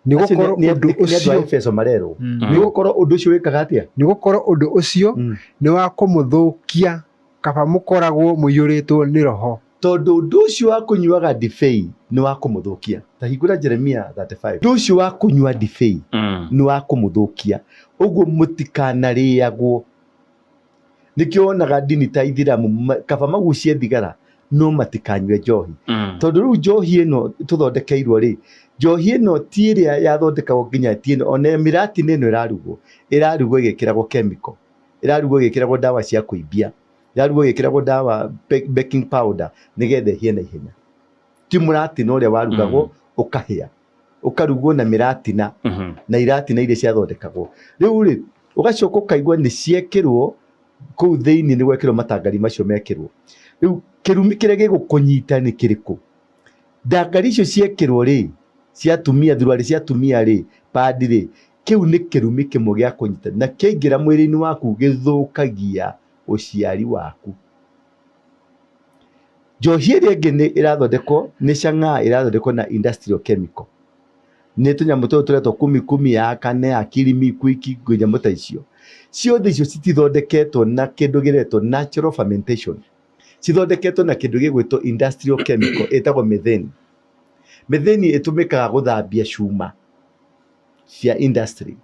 Nĩ gũkorwo ũndũ ũcio Efeso marerwo. Nĩ gũkorwo ũndũ ũcio wĩkaga atĩa? Nĩ gũkorwo ũndũ ũcio nĩ wa kũmũthũkia, kaba mũkoragwo mũiyũrĩtwo nĩ Roho. Tondũ ũndũ ũcio wa kũnyuaga ndibei nĩ wa kũmũthũkia. Ta hingũra Jeremia 35. Ũndũ ũcio wa kũnyua ndibei nĩ wa kũmũthũkia. Ũguo mũtikanarĩagwo. Nĩkĩo wonaga ndini ta Ithiramu kaba magucie thigara no matikanyue njohi. Tondũ rĩu njohi ĩno tũthondekeirwo rĩ, njohi ĩno ti ĩrĩa yathondekagwo nginya ti ĩno, ona mĩratinĩ ĩno ĩrarugwo, ĩrarugwo ĩgĩkĩragwo chemical, ĩrarugwo ĩgĩkĩragwo ndawa cia kũimbia, ĩrarugwo ĩgĩkĩragwo ndawa baking powder nĩgetha ĩhĩe na ihenya. Ti mũratina ũrĩa warugagwo ũkahĩa, ũkarugwo na mĩratina na iratina iria ciathondekagwo. Rĩu rĩ, ũgacoka ũkaigua nĩ ciekĩrwo kũu thĩinĩ, nĩ gwekĩrwo matangari macio mekĩrwo. Rĩu kĩrumi kĩrĩa gĩgũkũnyita nĩ kĩrĩkũ? Ndangari icio ciekĩrwo rĩ, cia atumia, thuruarĩ cia atumia rĩ, padi rĩ, kĩu nĩ kĩrumi kĩmwe gĩa kũnyita na kĩaingĩra mwĩrĩ-inĩ waku gĩthũkagia ũciari waku. Njohi ĩrĩa ĩngĩ nĩ ĩrathondekwo nĩ chang'aa, ĩrathondekwo na industrial chemical. Nĩ tũnyamũ tũtũ tũretwo kumi kumi, ya kane, akili mikwiki, nyamũ ta icio. Ciothe icio citithondeketwo na kĩndũ gĩretwo natural fermentation. Cithondeketwo na kĩndũ gĩgwĩtwo industrial chemical ĩtagwo methane. Methane ĩtũmĩkaga gũthambia cuma cia industry.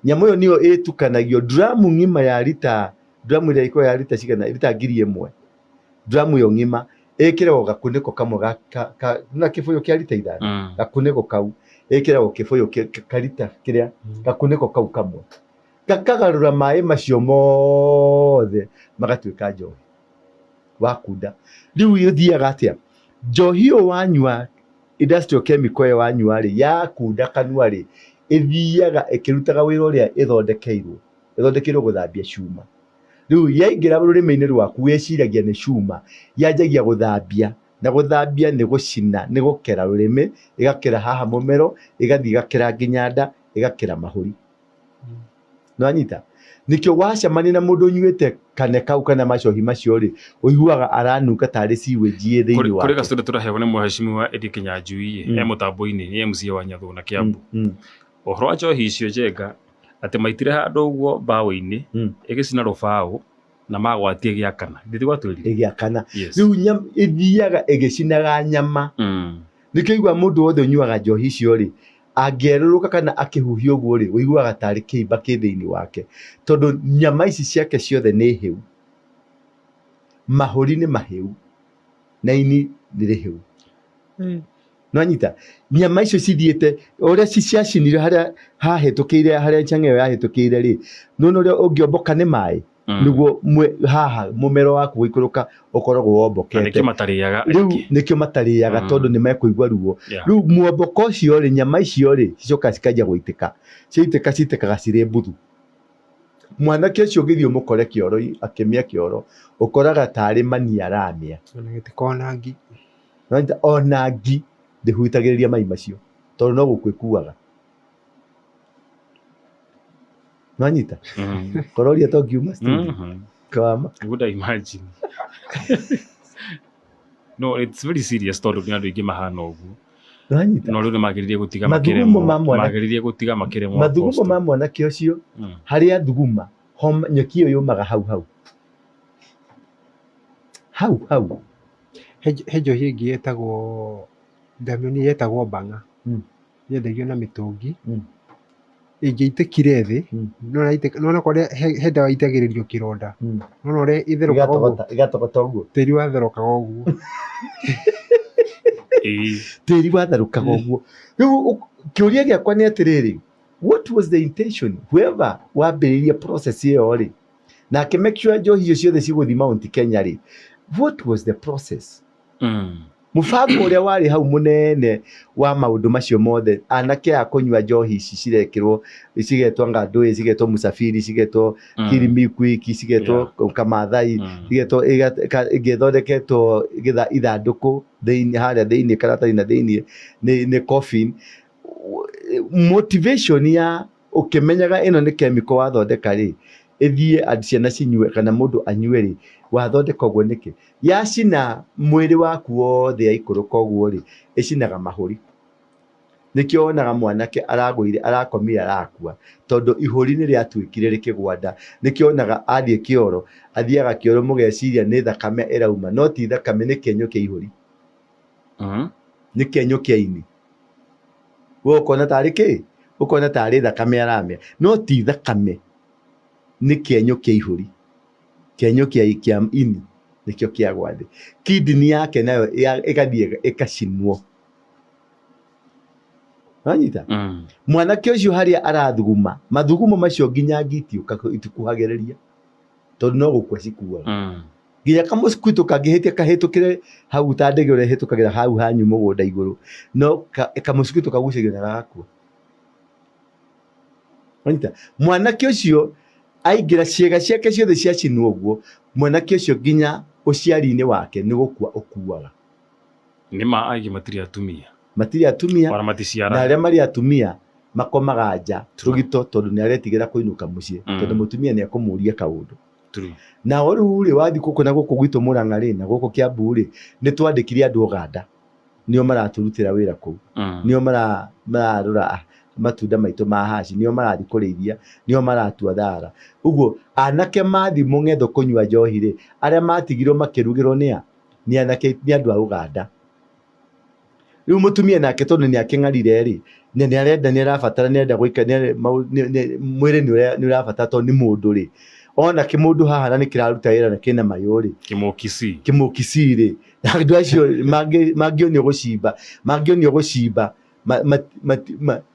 Nyamũ ĩyo nĩyo ĩtukanagio dramu ng'ima ya rita, dramu ĩrĩa ĩkoragwo ya rita cigana, rita 1000. Dramu ĩyo ng'ima ĩkĩragwo gakunĩko kamwe ga na kĩbũyũ kĩa rita 5. Gakunĩko kau ĩkĩragwo kĩbũyũ ka rita kĩrĩa, gakunĩko kau kamwe gakagarũra maĩ macio mothe magatuĩka njohi wakunda. Rĩu ĩthiaga atĩa? Njohi ĩyo wanyua, industrial chemical ĩyo wanyua rĩ, yakunda kanua rĩ, ĩthiaga ĩkĩrutaga wĩra ũrĩa ĩthondekeirwo. Ĩthondekeirwo gũthambia cuma. Rĩu yaingĩra rũrĩmĩ-inĩ rwaku wĩciragia nĩ cuma, yanjagia gũthambia Na gũthambia nĩ gũcina, nĩ gũkera rũrĩmĩ, ĩgakera haha mũmero, ĩgathiĩ ĩgakera nginya nda, ĩgakera mahũri. Nĩwanyita? Nĩkĩo wacemania na mũndũ ũnyuĩte kane kau kana macohi macio rĩ, ũiguaga aranunga tarĩ sewage ĩ thĩinĩ Kũrĩ wake. gacũrĩ tũraheagwo nĩ mheshimiwa Eddie Kinyanjui e mũtambo-inĩ nĩ MCA wa Nyathuna Kiambu. Ũhoro wa njohi icio Njenga atĩ maitire handũ ũguo mbaũ-inĩ ĩgĩcina rũbaũ na magwatie gĩakana. Githĩ ti gwatwĩrire? Ĩgĩakana. Yes. Rĩu ĩthiaga ĩgĩcinaga nyama. Nĩkĩo ũiguaga mũndũ wothe ũnyuaga njohi icio rĩ, angĩerũrũka kana akĩhuhia ũguo rĩ, ũiguaga tarĩ kĩimba kĩ thĩinĩ wake. Tondũ nyama ici ciake ciothe nĩ hĩu. Mahũri nĩ mahĩu na ini nĩ rĩhĩu. Nĩwanyita? Nyama icio cithiĩte ũrĩa ciacinire harĩa hahĩtũkĩire harĩa nchang'a ĩyo yahĩtũkĩire rĩ, nĩwona ũrĩa ũngĩomboka nĩ maĩ? Nĩguo haha mũmero waku gũikũrũka ũkoragwo wombokete. Na nĩkĩo matarĩaga Rĩu nĩkĩo matarĩaga tondũ nĩ mekũigua ruo. Rĩu muomboko ũcio rĩ, nyama icio rĩ, cicokaga cikanjia gũitĩka. Ciaitĩka citĩkaga cirĩ mbuthu. Mwanake ũcio ũngĩthiĩ ũmũkore kĩoro akĩmĩa kĩoro, ũkoraga tarĩ mani aramĩa. Ona gĩtikoragwo na ngi. Ona ngi ndĩhutagĩrĩria mai macio tondũ no gũkua ĩkuaga. Nwanyita? Kororia to ngiuma studio. Kawama. Would I imagine? No, it's very serious tondũ nĩ andũ aingĩ mahana ũguo. Nwanyita? No rĩu nĩ magĩrĩire gũtiga Mathugumo makĩremwo. ma mwana- Magĩrĩire gũtiga makĩremwo. Mathugumo Apostle. ma mwanake ũcio harĩa thuguma homa nyeki ĩyo yũmaga hau hau. Hau hau. He njohi ĩngĩ yetagwo ndamĩonire yetagwo bang'a. Yendagio na mĩtũngi. Ĩngĩaitĩkire thĩ, nĩwona korwo he ndawa ĩitagĩrĩrio kĩronda, nĩwona ũrĩa ĩtherũkaga ũguo, Ĩgatogota ũguo. Tĩri watherũkaga ũguo. Tĩri watherũkaga ũguo. Rĩu kĩũria gĩakwa nĩ atĩrĩrĩ, what was the intention? Whoever wambĩrĩirie process ĩyo rĩ, na akĩ make sure njohi icio ciothe cigũthiĩ Mount Kenya rĩ, what was the process? Mũbango ũrĩa warĩ hau mũnene wa maũndũ macio mothe, anake a kũnyua njohi ici cirekĩrwo, cigetwo anga ndũĩ, cigetwo Musafiri, cigetwo Kirimikuiki, cigetwo Kamathai, cigetwo ĩngĩ ĩthondeketwo ithandũkũ thĩinĩ, harĩa thĩinĩ karatathi na thĩinĩ nĩ coffin. Motivation ya ũkĩmenyaga ĩno nĩ chemical wathondeka rĩ, ĩthiĩ ciana cinyue kana mũndũ anyue rĩ, wathondeka ũguo nĩkĩ? Yacina mwĩrĩ waku wothe yaikũrũka ũguo rĩ, ĩcinaga mahũri. Nĩkĩo wonaga mwanake aragũire, arakomire arakua, tondũ ihũri nĩ rĩatuĩkire rĩkĩgwa nda. Nĩkĩo wonaga athiĩ kĩoro, athiaga kĩoro mũgeciria nĩ thakame ĩrauma, no ti thakame nĩ kĩenyũ kĩa ihũri. Nĩ kĩenyũ kĩa ini. We ũkona tarĩ kĩ? Ũkona tarĩ thakame aramĩa, no ti thakame, nĩ kĩenyũ kĩa ihũri. Kĩenyũ kĩa ini nĩkĩo kĩagwa thĩ. Kidney yake nayo ĩgathiĩ ĩgacinwo. Wanyita? Mwanake ũcio harĩa arathuguma, mathugumo macio nginya ngi itikuhagĩrĩria tondũ no gũkua cikuaga. Nginya kamũsquito kangĩhĩtia kahĩtũkĩre hau ta ndege ũrĩa ĩhĩtũkagĩra hau hanyu mũgũnda igũrũ, no kamũsquito kagucagio na gagakua. Wanyita? Mwanake ũcio aingĩra ciĩga ciake ciothe ciacinwo ũguo, mwanake ũcio nginya ũciari-inĩ wake nĩ gũkua ũkuaga. Nĩ ma aingĩ matirĩ atumia. Matirĩ atumia. Ona maticiaraga. Na arĩa marĩ atumia makomaga nja rũgito tondũ nĩ aretigĩra kũinũka mũciĩ tondũ mũtumia nĩ ekũmũria kaũndũ. Nao rĩu rĩ wathiĩ gũkũ na gũkũ gwitũ Mũrang'a rĩ na gũkũ Kiambu rĩ nĩ twandĩkire andũ Ũganda nĩo maratũrutĩra wĩra kũu. Nĩo mararora matunda maitũ ma haci, nĩo marathiĩ kũrĩithia, nĩo maratua thara. Ũguo anake mathiĩ mũng'etho kũnyua njohi rĩ, arĩa matigirwo makĩrugĩrwo nĩ a? Nĩ anake, nĩ andũ a Ũganda. Rĩu mũtumia nake tondũ nĩ akĩng'arire rĩ, na nĩ arenda nĩ arabatara nĩ arenda gũikara mwĩrĩ nĩ ũrabatara tondũ nĩ mũndũ rĩ, ona kĩmũndũ haha na nĩ kĩraruta wĩra na kĩna mayũ rĩ, Kĩmũkisii. Kĩmũkisii rĩ, andũ acio mangĩonio gũcimba, mangĩonio gũcimba,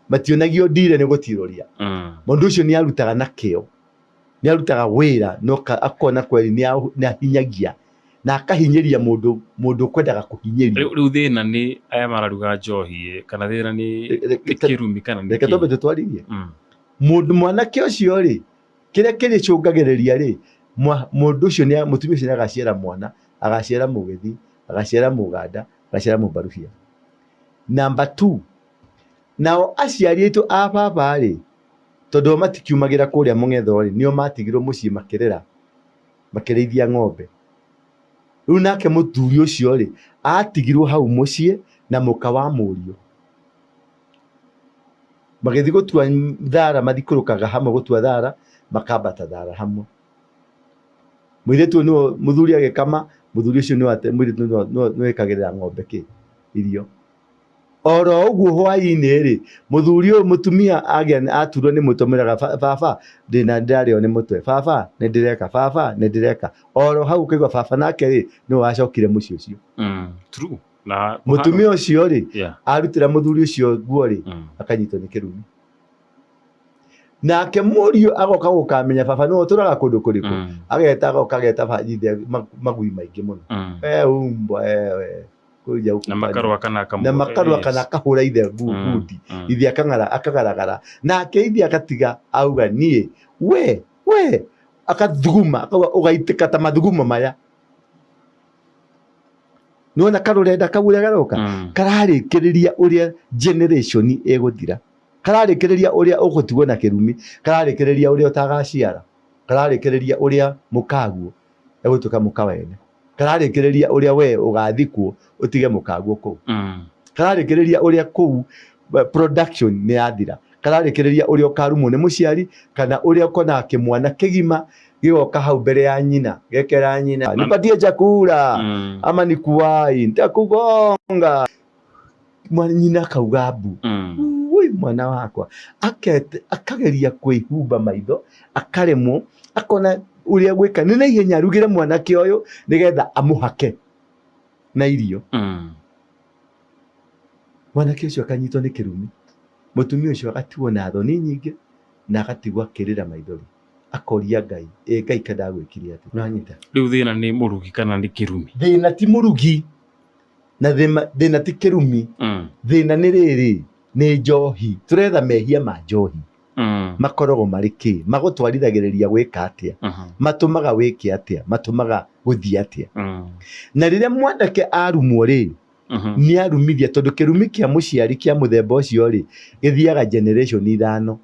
mationagio ndire nĩ gũtirũria. Mũndũ ũcio nĩ arutaga na kĩo, nĩ arutaga wĩra no akona kweli nĩ ahinyagia na akahinyĩria mũndũ, mũndũ ũkwendaga kũhinyĩrio. Rĩu thĩna nĩ aya mararuga njohi kana thĩna nĩ kĩrumi kana nĩ Reke kĩ? twambe tũtwarithie. Mũndũ mwanake ũcio rĩ, kĩrĩa kĩrĩcũngagĩrĩria rĩ, mũndũ ũcio nĩ, mũtumia ũcio nĩ agaciara mwana, agaciara mũgĩthi, Agaciara Mũganda, agaciara Mũmbarubia. Number 2, nao aciari aitũ a baba rĩ, tondũ o matikiumagĩra kũrĩa mũng'etho rĩ, nĩo matigirwo mũciĩ makĩrera, makĩrĩithia ng'ombe. Rĩu nake mũthuri ũcio rĩ, atigirwo hau mũciĩ na mũka wa mũriũ. Magĩthiĩ gũtua thara, mathikũrũkaga hamwe gũtua thara, makambata thara hamwe. Mũirĩtu ũyũ nĩwe mũthuri agĩkama, mũthuri ũcio nĩwe mũirĩtu nĩwe wĩkagĩrĩra ng'ombe kĩ? Irio. Oro ũguo hwainĩ rĩ, mũthuri ũyũ mũtumia agĩa aturwo nĩ mũtwe amwĩraga baba ndĩna ndĩrarĩo nĩ mũtwe, baba nĩ ndĩreka, baba nĩ ndĩreka. Oro hau ũkaigua baba nake rĩ, nĩwe wacokire mũciĩ ũcio. True. Na Mũtumia ũcio rĩ, arutĩra mũthuri ũcio nguo rĩ, akanyitwo nĩ kĩrumi. Nake mũriũ agoka gũkamenya baba nĩwe ũtũraga kũndũ kũrĩkũ. Ageta agoka ageta ithe magui maingĩ mũno. We umbwa wewe. Kuja huku Na makarũa kana akamũ- na makarũa kana akahũra ithe ngundi. Ithe akang'ara akagaragara. Nake ithe agatiga auga niĩ we we akathuguma akauga ũgaitĩka ta mathugumo maya. Nĩwona karũrenda kau ũrĩa garoka? Kararĩkĩrĩria ũrĩa generation ĩgũthira. Kararĩkĩrĩria ũrĩa ũgũtigwo na kĩrumi. Kararĩkĩrĩria ũrĩa ũtagaciara. Kararĩkĩrĩria ũrĩa mũkaguo egũtuĩka mũka wene. Kararĩkĩrĩria ũrĩa we ũgathikwo ũtige mũkaguo kũu. Kararĩkĩrĩria ũrĩa kũu production nĩ yathira. Kararĩkĩrĩria ũrĩa ũkarumwo nĩ mũciari kana ũrĩa ũkonaga kĩmwana kĩgima gĩgoka hau mbere ya nyina gekera nyina nipatie chakula ama nikuwai nitakugonga. Nyina akauga mbu. Ui mwana wakwa. Akete, akageria kwĩhumba maitho, akaremwo, akona ũrĩa gwĩka nĩ na ihenya arugĩre mwanake ũyũ nĩgetha amũhake na irio. Mwanake ũcio akanyitwo nĩ kĩrumi. Mũtumia ũcio agatigwo na thoni nyingĩ na agatigwo akĩrĩra maithori. Akoria Ngai, ĩ Ngai ka ndagwĩkire atĩa? Nĩwanyita? Rĩu thĩna nĩ mũrugi kana nĩ kĩrumi? Thĩna ti mũrugi na thĩna ti kĩrumi. Thĩna nĩ rĩrĩ, nĩ njohi. Tũretha mehia ma njohi. Makoragwo marĩ kĩ? Magũtwarithagĩrĩria gwĩka atĩa? Matũmaga wĩke atĩa? Matũmaga gũthiĩ atĩa? Na rĩrĩa mwanake arumwo rĩ, nĩ arumithia tondũ kĩrumi kĩa mũciari kĩa mũthemba ũcio rĩ, gĩthiaga generation ithano.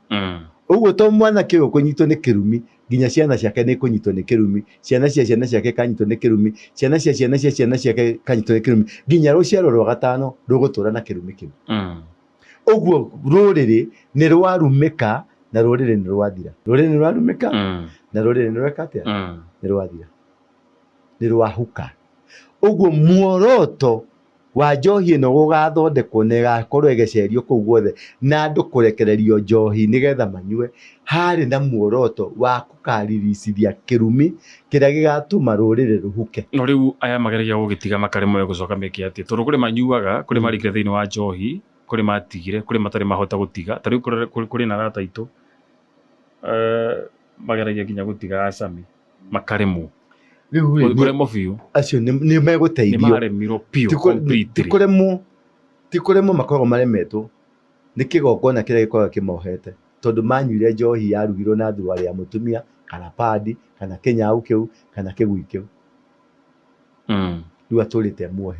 Ũguo to mwanake ũyũ kũnyitwo nĩ kĩrumi, nginya ciana ciake nĩ ikũnyitwo nĩ kĩrumi, ciana cia ciana ciake ikanyitwo nĩ kĩrumi, ciana cia ciana cia ciana ciake ikanyitwo nĩ kĩrumi, nginya rũciaro rwa gatano rũgũtũra na kĩrumi kĩu. Ũguo rũrĩrĩ nĩ rwarumĩka na rũrĩrĩ nĩ rwathira. Rũrĩrĩ nĩ rwarumĩka na rũrĩrĩ nĩ rweka atĩa? Nĩ rwathira. Nĩ rwahuka. Ũguo muoroto wa njohi ĩno gũgathondekwo na ĩgakorwo ĩgĩcerio kũu guothe na andũ kũrekererio njohi nĩgetha manyue, harĩ na muoroto wa kũkariricithia kĩrumi kĩrĩa gĩgatũma rũrĩrĩ rũhuke. No rĩu aya mageragia gũgĩtiga makaremwo gũcoka meke atĩa? Tondũ kũrĩ manyuaga, kũrĩ marikire thĩinĩ wa njohi, kũrĩ matigire, kũrĩ matarĩ mahota gũtiga. Ta rĩu kũrĩ na arata aitũ mageragia nginya gũtiga acami makaremwo. Rĩu rĩ, Kũremwo biũ. Acio nĩ megũteithio. Nĩ maremirwo biũ completely. Ti kũremwo makoragwo maremetwo nĩ kĩgongona kĩrĩa gĩkoragwo kĩmohete tondũ manyuire njohi yarugirwo na thuruarĩ ya mũtumia kana padi kana kĩnyau kĩu kana kĩgui kĩu. Rĩu atũrĩte muohe.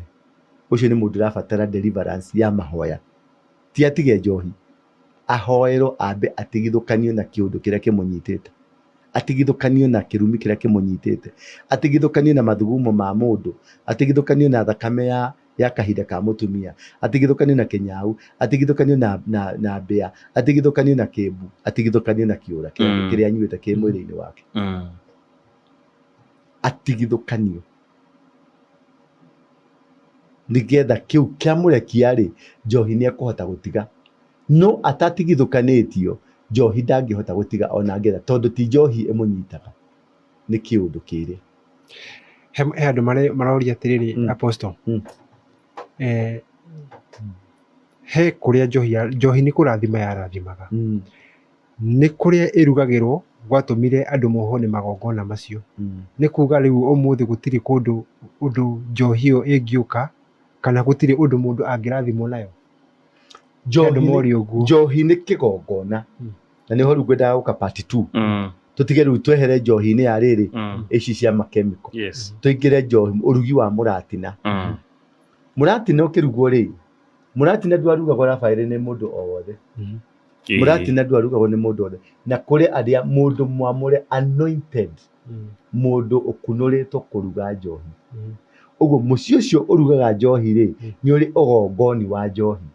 Ũcio nĩ mũndũ ũrabatara deliverance ya mahoya. Ti atige njohi, ahoerwo ambe atigithũkanio na kĩũndũ kĩrĩa kĩmũnyitĩte. Atigithũkanio na kĩrumi kĩrĩa kĩmũnyitĩte. Atigithũkanio na mathugumo ma mũndũ. Atigithũkanio na thakame ya kahinda ka mũtumia. Atigithũkanio na kĩnyau. Atigithũkanio na mbĩa. Atigithũkanio na kĩmbu. Atigithũkanio na kĩũra kĩrĩa anyuĩte kĩ mwĩrĩ-inĩ wake. Atigithũkanio. Nĩgetha kĩu kĩamũrekia rĩ, njohi nĩ ekũhota gũtiga. No atatigithũkanĩtio, njohi ndangĩhota gũtiga ona angĩenda, tondũ ti njohi ĩmũnyitaga, nĩ kĩũndũ kĩrĩa. He andũ maroria atĩrĩrĩ, Apostle, he kũrĩa njohi, njohi nĩ kũrathima yarathimaga. Nĩ kũrĩa ĩrugagĩrwo gwatũmire andũ mohwo nĩ magongona macio. Nĩ kuga rĩu ũmũthĩ gũtirĩ kũndũ ũndũ njohi ĩyo ĩngĩũka kana gũtirĩ ũndũ mũndũ angĩrathimwo nayo? Njohi nĩ kĩgongona. Na nĩho rĩu ngwendaga gũka part 2. Tũtige rĩu, twehere njohi-inĩ ya rĩrĩ ici cia makemiko, tũingĩre njohi, ũrugi wa mũratina. Mũratina ũkĩrugwo rĩ, mũratina ndwarugagwo rabaĩrĩ nĩ mũndũ o wothe. Mũratina ndwarugagwo nĩ mũndũ wothe, na kũrĩ arĩa mũndũ mwamũre, anointed, mũndũ ũkunũrĩtwo kũruga njohi. Ũguo mũciĩ ũcio ũrugaga njohi rĩ, nĩ ũrĩ ũgongoni wa njohi.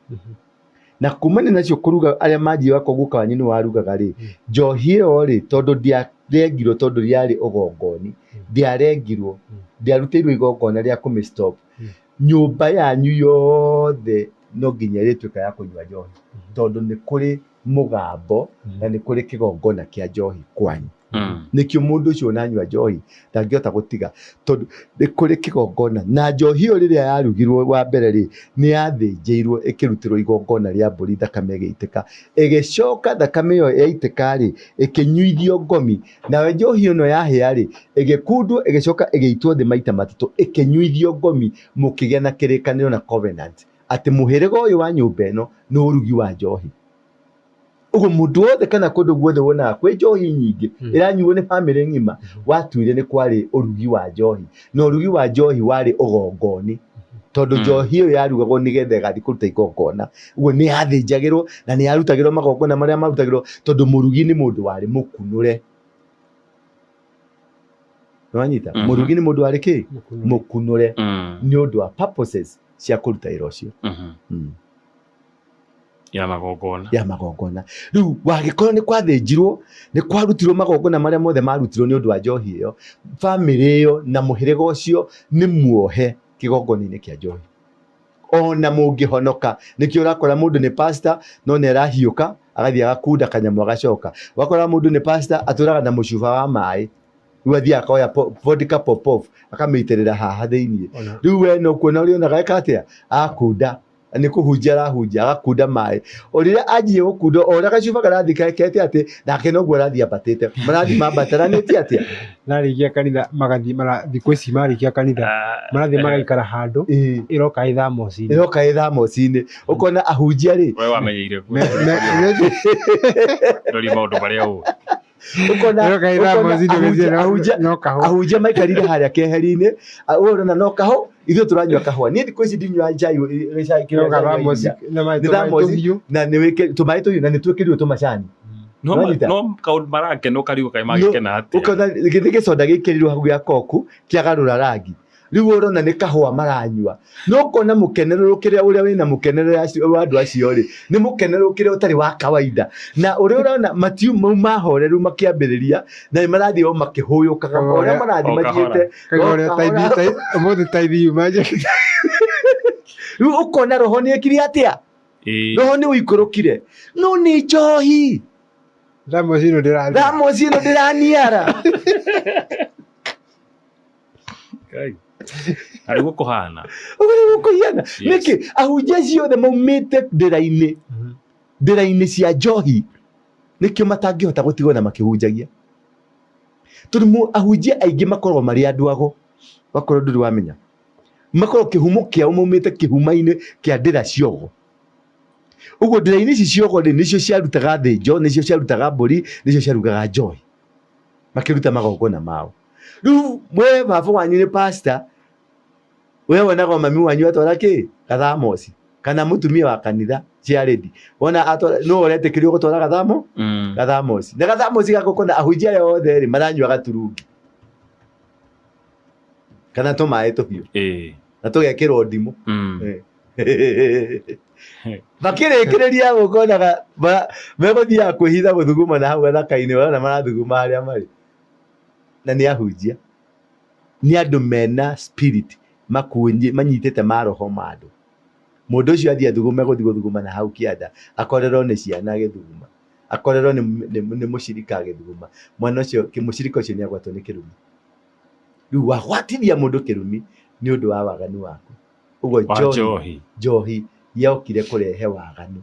Na kumania nacio kũruga, arĩa manjie wakwa, guka wanyu nĩ warugaga rĩ, njohi ĩyo rĩ, tondũ ndiarengirwo, tondũ rĩarĩ ũgongoni, ndiarengirwo, ndiarutĩirwo igongona rĩa kũmĩ stop. Nyũmba yanyu yothe no nginya ĩrĩtuĩka ya kũnyua njohi, tondũ nĩ kũrĩ mũgambo na nĩ kũrĩ kĩgongona kĩa njohi kwanyu. Nĩkĩo mũndũ ũcio ũnanyua njohi ndangĩhota gũtiga, tondũ nĩ kũrĩ kĩgongona. Na njohi ĩyo rĩrĩa yarugirwo wa mbere rĩ, nĩ yathĩnjĩirwo, ĩkĩrutĩrwo igongona rĩa mbũri, thakame ĩgĩitĩka, ĩgĩcoka thakame ĩyo yaitĩka rĩ, ĩkĩnyuithio ngomi. Nayo njohi ĩno yahĩa rĩ, ĩgĩkundwo, ĩgĩcoka ĩgĩitwo thĩ maita matatũ, ĩkĩnyuithio ngomi, mũkĩgĩa na kĩrĩkanĩro na covenant atĩ mũhĩrĩga ũyũ wa nyũmba ĩno nĩ ũrugi wa njohi. Ũguo mũndũ wothe kana kũndũ guothe wonaga kwĩ njohi nyingĩ ĩranyuo nĩ bamĩrĩ ng'ima, watuire nĩ kwarĩ ũrugi wa njohi, na ũrugi wa njohi warĩ ũgongoni, tondũ njohi ĩyo yarugagwo nĩgetha ĩgathiĩ kũruta igongona. Ũguo nĩ yathĩnjagĩrwo na nĩ yarutagĩrwo magongona marĩa marutagĩrwo, tondũ mũrugi nĩ mũndũ warĩ mũkunũre. Nĩwanyita? Mũrugi nĩ mũndũ warĩ kĩ? Mũkunũre, nĩ ũndũ wa purposes cia kũruta wĩra ũcio. Ya magongona. Ya magongona. Rĩu wagĩkorwo nĩ kwathĩnjirwo, nĩ kwarutirwo magongona marĩa mothe marutirwo nĩ ũndũ wa njohi ĩyo, bamĩrĩ ĩyo na mũhĩrĩga ũcio nĩ muohe kĩgongona-inĩ kĩa njohi, ona mũngĩhonoka. Nĩkĩo ũrakora mũndũ nĩ pastor no nĩ arahiũka agathiĩ agakunda kanyamũ agacoka. Ũgakora mũndũ nĩ pastor, atũraga na mũcuba wa maĩ, rĩu athiaga akoya vodka pop-off, akamĩitĩrĩra haha thĩiniĩ. Rĩu we no kuona ũrĩonaga eka atĩa, akunda nĩ kũhunjia arahunjia, agakunda maĩ. O rĩrĩa anjie gũkunda, o ũrĩa gacuba karathiĩ kete atĩ nake noguo arathiĩ ambatĩte, marathiĩ mambatananĩtie atĩa. Narĩkia kanitha magathiĩ mara thikũ ici, marĩkia kanitha marathiĩ magaikara handũ ĩroka ĩ thamoci-inĩ. Ĩroka ĩ thamoci-inĩ. Ũkona ahunjia rĩ, We wamenyeire kuo ndori maũndũ marĩa ũĩ. Ũkona Ĩroka ĩ ũkona thamoci-inĩ, ahunjia ũgeciria ahunjia no kahũa. Ahunjia maikarire harĩa keheri-inĩ, ũyũ ũrona no kahũ, ithuĩ tũranyua kahũa. Niĩ thikũ ici ndinyuaga chai, gĩcai kĩrĩa Ĩroka chai wa thamoci iria. na maĩ Nĩ tũmaĩ thamoci tũhiũ. Na nĩ tũmaĩ tũhiũ na nĩ twĩkĩrirwo tũmacani. No Nĩwanyita? No kaũndũ marakena, ũkarigwo kaĩ magĩkena atĩa. Ũkona gĩthĩ gĩconda gĩkĩrirwo hau gĩa koku kĩagarũra rangi, rĩu ũrona nĩ kahũa maranyua, no ũkona mũkenerũrũkĩre ũrĩa wĩna mũkenerere wa andũ acio rĩ, nĩ mũkenerũrũkĩre ũtarĩ wa kawaida, na ũrĩa ũrona matiu mau mahoreru makĩambĩrĩria na nĩ marathiĩ o makĩhũyũkaga o ũrĩa marathiĩ O kahora. mathiĩte Kaigua o ũrĩa kahora. taithi ũmũthĩ taithi yuma njeke. Rĩu ũkona roho nĩ ekire atĩa? Roho nĩ ũikũrũkire, no nĩ njohi. Thamoci ĩno ndĩrathiĩ. Thamoci ĩno ndĩraniara. Ngai. Arĩ guo kũhana. Ũguo nĩguo kũhiana. Nĩkĩ ahunjia acio othe maumĩte ndĩra-inĩ, ndĩra-inĩ cia njohi, nĩkĩo matangĩhota gũtigwo na makĩhunjagia? Tondũ ahunjia aingĩ makoragwo marĩ andũ ago, wakorwo ndũrĩ wamenya, makoragwo kĩhumo kĩao maumĩte kĩhuma-inĩ kĩa ndĩra ciogo. Ũguo ndĩra-inĩ ici ciogo rĩ, nĩcio ciarutaga thĩnjo, nĩcio ciarutaga mbũri, nĩcio ciarugaga njohi makĩruta magongona mao. Rĩu we baba wanyu nĩ pastor, we wonaga mami wanyu atwara kĩ gathamoci, kana mũtumia wa kanitha ciarĩndi wona atwara, no ũretĩkĩrio gũtwara gathamo gathamoci, na gathamoci gako kona ahunjia arĩa othe rĩ maranyua gaturungi kana tũmaĩ tũhiũ na tũgekĩrwo ndimũ. Makĩrĩkĩrĩria gũkonaga megũthiaga kwĩhitha gũthuguma na hau gathaka-inĩ, ũrona marathuguma harĩa marĩ, na nĩ ahunjia, nĩ andũ mena spirit makunyi manyitĩte maroho ma andũ. Mũndũ ũcio athiĩ athugume, gũthiĩ gũthuguma na hau kĩanda, akorerwo nĩ ciana agĩthuguma, akorerwo nĩ mũcirika agĩthuguma, mwana ũcio, mũcirika ũcio nĩ agwatwo nĩ kĩrumi. Rĩu wagwatithia mũndũ kĩrumi nĩ ũndũ wa waganu waku. Ũguo Wa njohi njohi. Njohi yokire kũrehe waganu,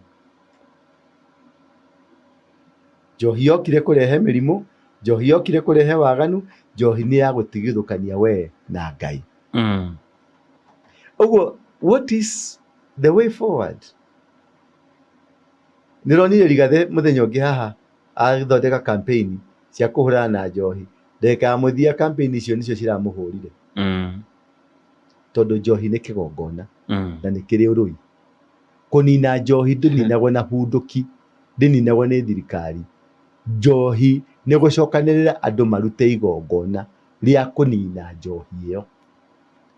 njohi yokire kũrehe mĩrimũ, njohi yokire kũrehe waganu, njohi nĩ ya gũtigithũkania we na Ngai. Ũguo what is the way forward? Nĩronire Rigathĩ mũthenya ũngĩ haha agĩthondeka campaign Cia kũhũrana na njohi, ndagĩka ya mũthia campaign icio nĩcio ciramũhũrire. Tondũ njohi nĩ kĩgongona na nĩ kĩrĩ ũrũi. Kũnina njohi ndĩninagwo na hundũki, ndĩninagwo nĩ thirikari. Njohi nĩ gũcokanĩrĩra andũ marute igongona rĩa kũnina njohi ĩyo.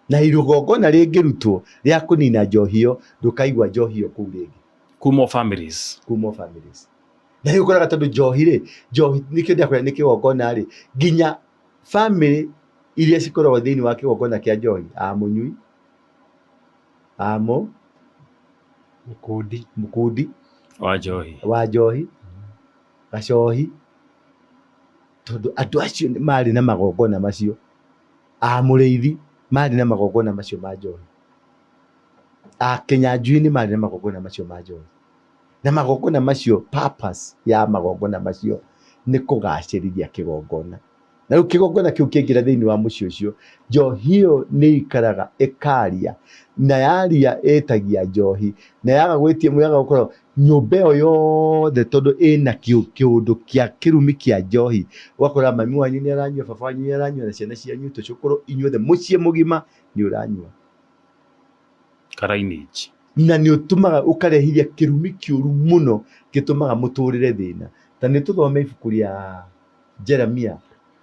Na igongona rĩngĩrutwo rĩa kũnina njohi ĩyo, ndũkaigua njohi ĩyo kũu rĩngĩ. Kuma o families. Kuma o families. Na rĩu ũkoraga tondũ njohi rĩ, njohi nĩkĩo ndĩrakwĩra nĩ kĩgongona rĩ, nginya famĩlĩ iria cikoragwo thĩinĩ wa kĩgongona kĩa njohi, a mũnyui, a mũ Mũkundi. Mũkundi wa njohi. Wa njohi, gacohi, tondũ andũ acio marĩ na magongona macio, a mũrĩithi marĩ na magongona macio ma njohi, a Kĩnyanjui nĩ marĩ na magongona macio ma njohi. Na magongona macio, purpose ya magongona macio nĩ kũgacĩrithia kĩgongona. Na rĩu kĩgongona kĩu kĩaingĩra thĩinĩ wa mũciĩ ũcio, njohi ĩyo nĩ ĩikaraga ĩkaria, na yaria ĩtagia njohi, na yaga gwĩtia, yaga gũkorwo nyũmba ĩyo yothe tondũ ĩna kĩũndũ kĩa kĩrumi kĩa njohi, ũgakora mami wanyu nĩ aranyua, baba wanyu nĩ aranyua, na ciana cianyu, tũcũkũrũ, inyuothe mũciĩ mũgima nĩ ũranyua. Lineage. Na nĩ ũtũmaga ũkarehithia kĩrumi kĩũru mũno gĩtũmaga mũtũrĩre thĩna. Ta nĩ tũthome ibuku rĩa Jeremia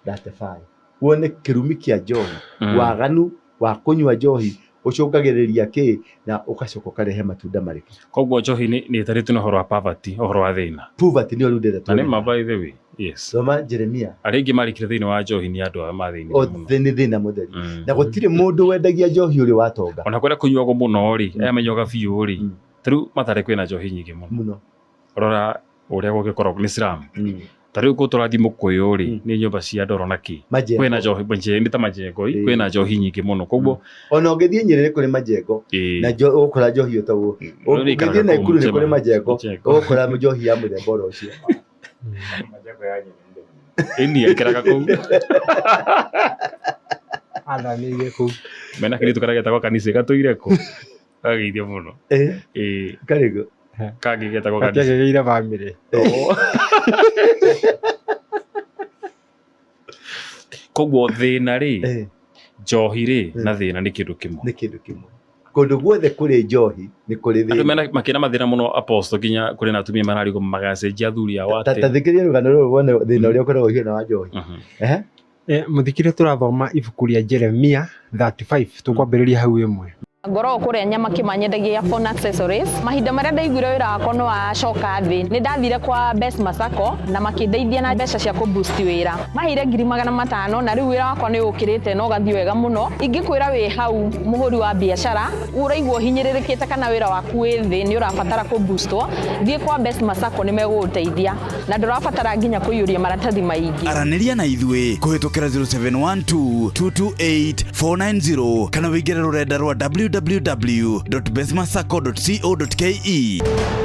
35 wone kĩrumi kĩa njohi, waganu wa kũnyua njohi ũcũngagĩrĩria kĩ na ũgacoka ũkarehe matunda marĩkũ. Koguo njohi nĩ ĩtarĩtio na ũhoro wa poverty, ũhoro wa thĩna. Poverty nĩyo rĩu ndĩrenda Na nĩ ma, by the way. Yes. Thoma Jeremia. Arĩa aingĩ marikire thĩinĩ wa njohi nĩ andũ arĩa mathĩnire mũno. Othe nĩ thĩna mũtheri. Na gũtirĩ mũndũ wendagia njohi ũrĩ watonga. Ona kũrĩa kũnyuagwo mũno rĩ, aya manyuaga biũ rĩ, ta rĩu Mathare kwĩna njohi nyingĩ mũno. Mũno. Rora ũrĩa gũgĩkoragwo nĩ slum. Ta rĩu kũu tũrathiĩ Mũkũyũ rĩ, nĩ nyũmba cia ndoro na kĩ. Majengo. Kwĩna njohi, nĩ ta majengo, kwĩna njohi nyingĩ mũno. Koguo Ona ũngĩthiĩ Nyerere kũrĩ majengo. Na ũgũkora njohi o ta ũguo. Rĩu nĩ Ũngĩthiĩ Naikuru nĩ kũrĩ majengo, majengo. Ũgũkora njohi ya mũthemba oro ũcio. Ĩni aikaraga kũu. Athamĩire kũu. Mena kĩrĩtu karĩa getagwo kanitha gatũire kũ. Gagageithia mũno. Ĩĩ. Karĩkũ? Kangĩ getagwo kanitha. Gatiagĩrĩire bamĩrĩ. Koguo thĩna rĩ, njohi rĩ na thĩna nĩ kĩndũ kĩmwe. Nĩ kĩndũ kĩmwe. Kũndũ guothe kũrĩ njohi nĩ kũrĩ Andũ thĩna. mena makĩna mathĩna mũno, apostle, nginya kũrĩ na atumia mararigwo magacenjia athuri ao Ta atĩ. thikĩrĩria rũgano rũrũ wone thĩna ũrĩa ũkoragwo ũhiana wa njohi. Mũthikĩrĩria, tũrathoma ibuku rĩa Jeremia 35, tũkwambĩrĩria hau ĩmwe. Ngoragwo kũrĩa Nyamakima, nyendagia phone accessories. Mahinda marĩa ndaiguire wĩra wakwa nĩ wacoka thĩ, nĩ ndathire kwa Best Masako na makĩndeithia na mbeca cia kũ boost wĩra. Maheire 500,000 na rĩu wĩra wakwa nĩ ũkĩrĩte na ũgathiĩ wega mũno. Ingĩkwĩra wĩ hau mũhũri wa biacara ũraigua ũhinyĩrĩrĩkĩte kana wĩra waku wĩ thĩ, nĩ ũrabatara kũ boostwo, thiĩ kwa Best Masako, nĩ megũgũteithia na ndũrabatara nginya kũiyũria maratathi maingĩ. Aranĩria na ithuĩ kũhĩtũkĩra 0712 228 490 kana wĩingĩre rũrenda rwa www.besmasacco.co.ke.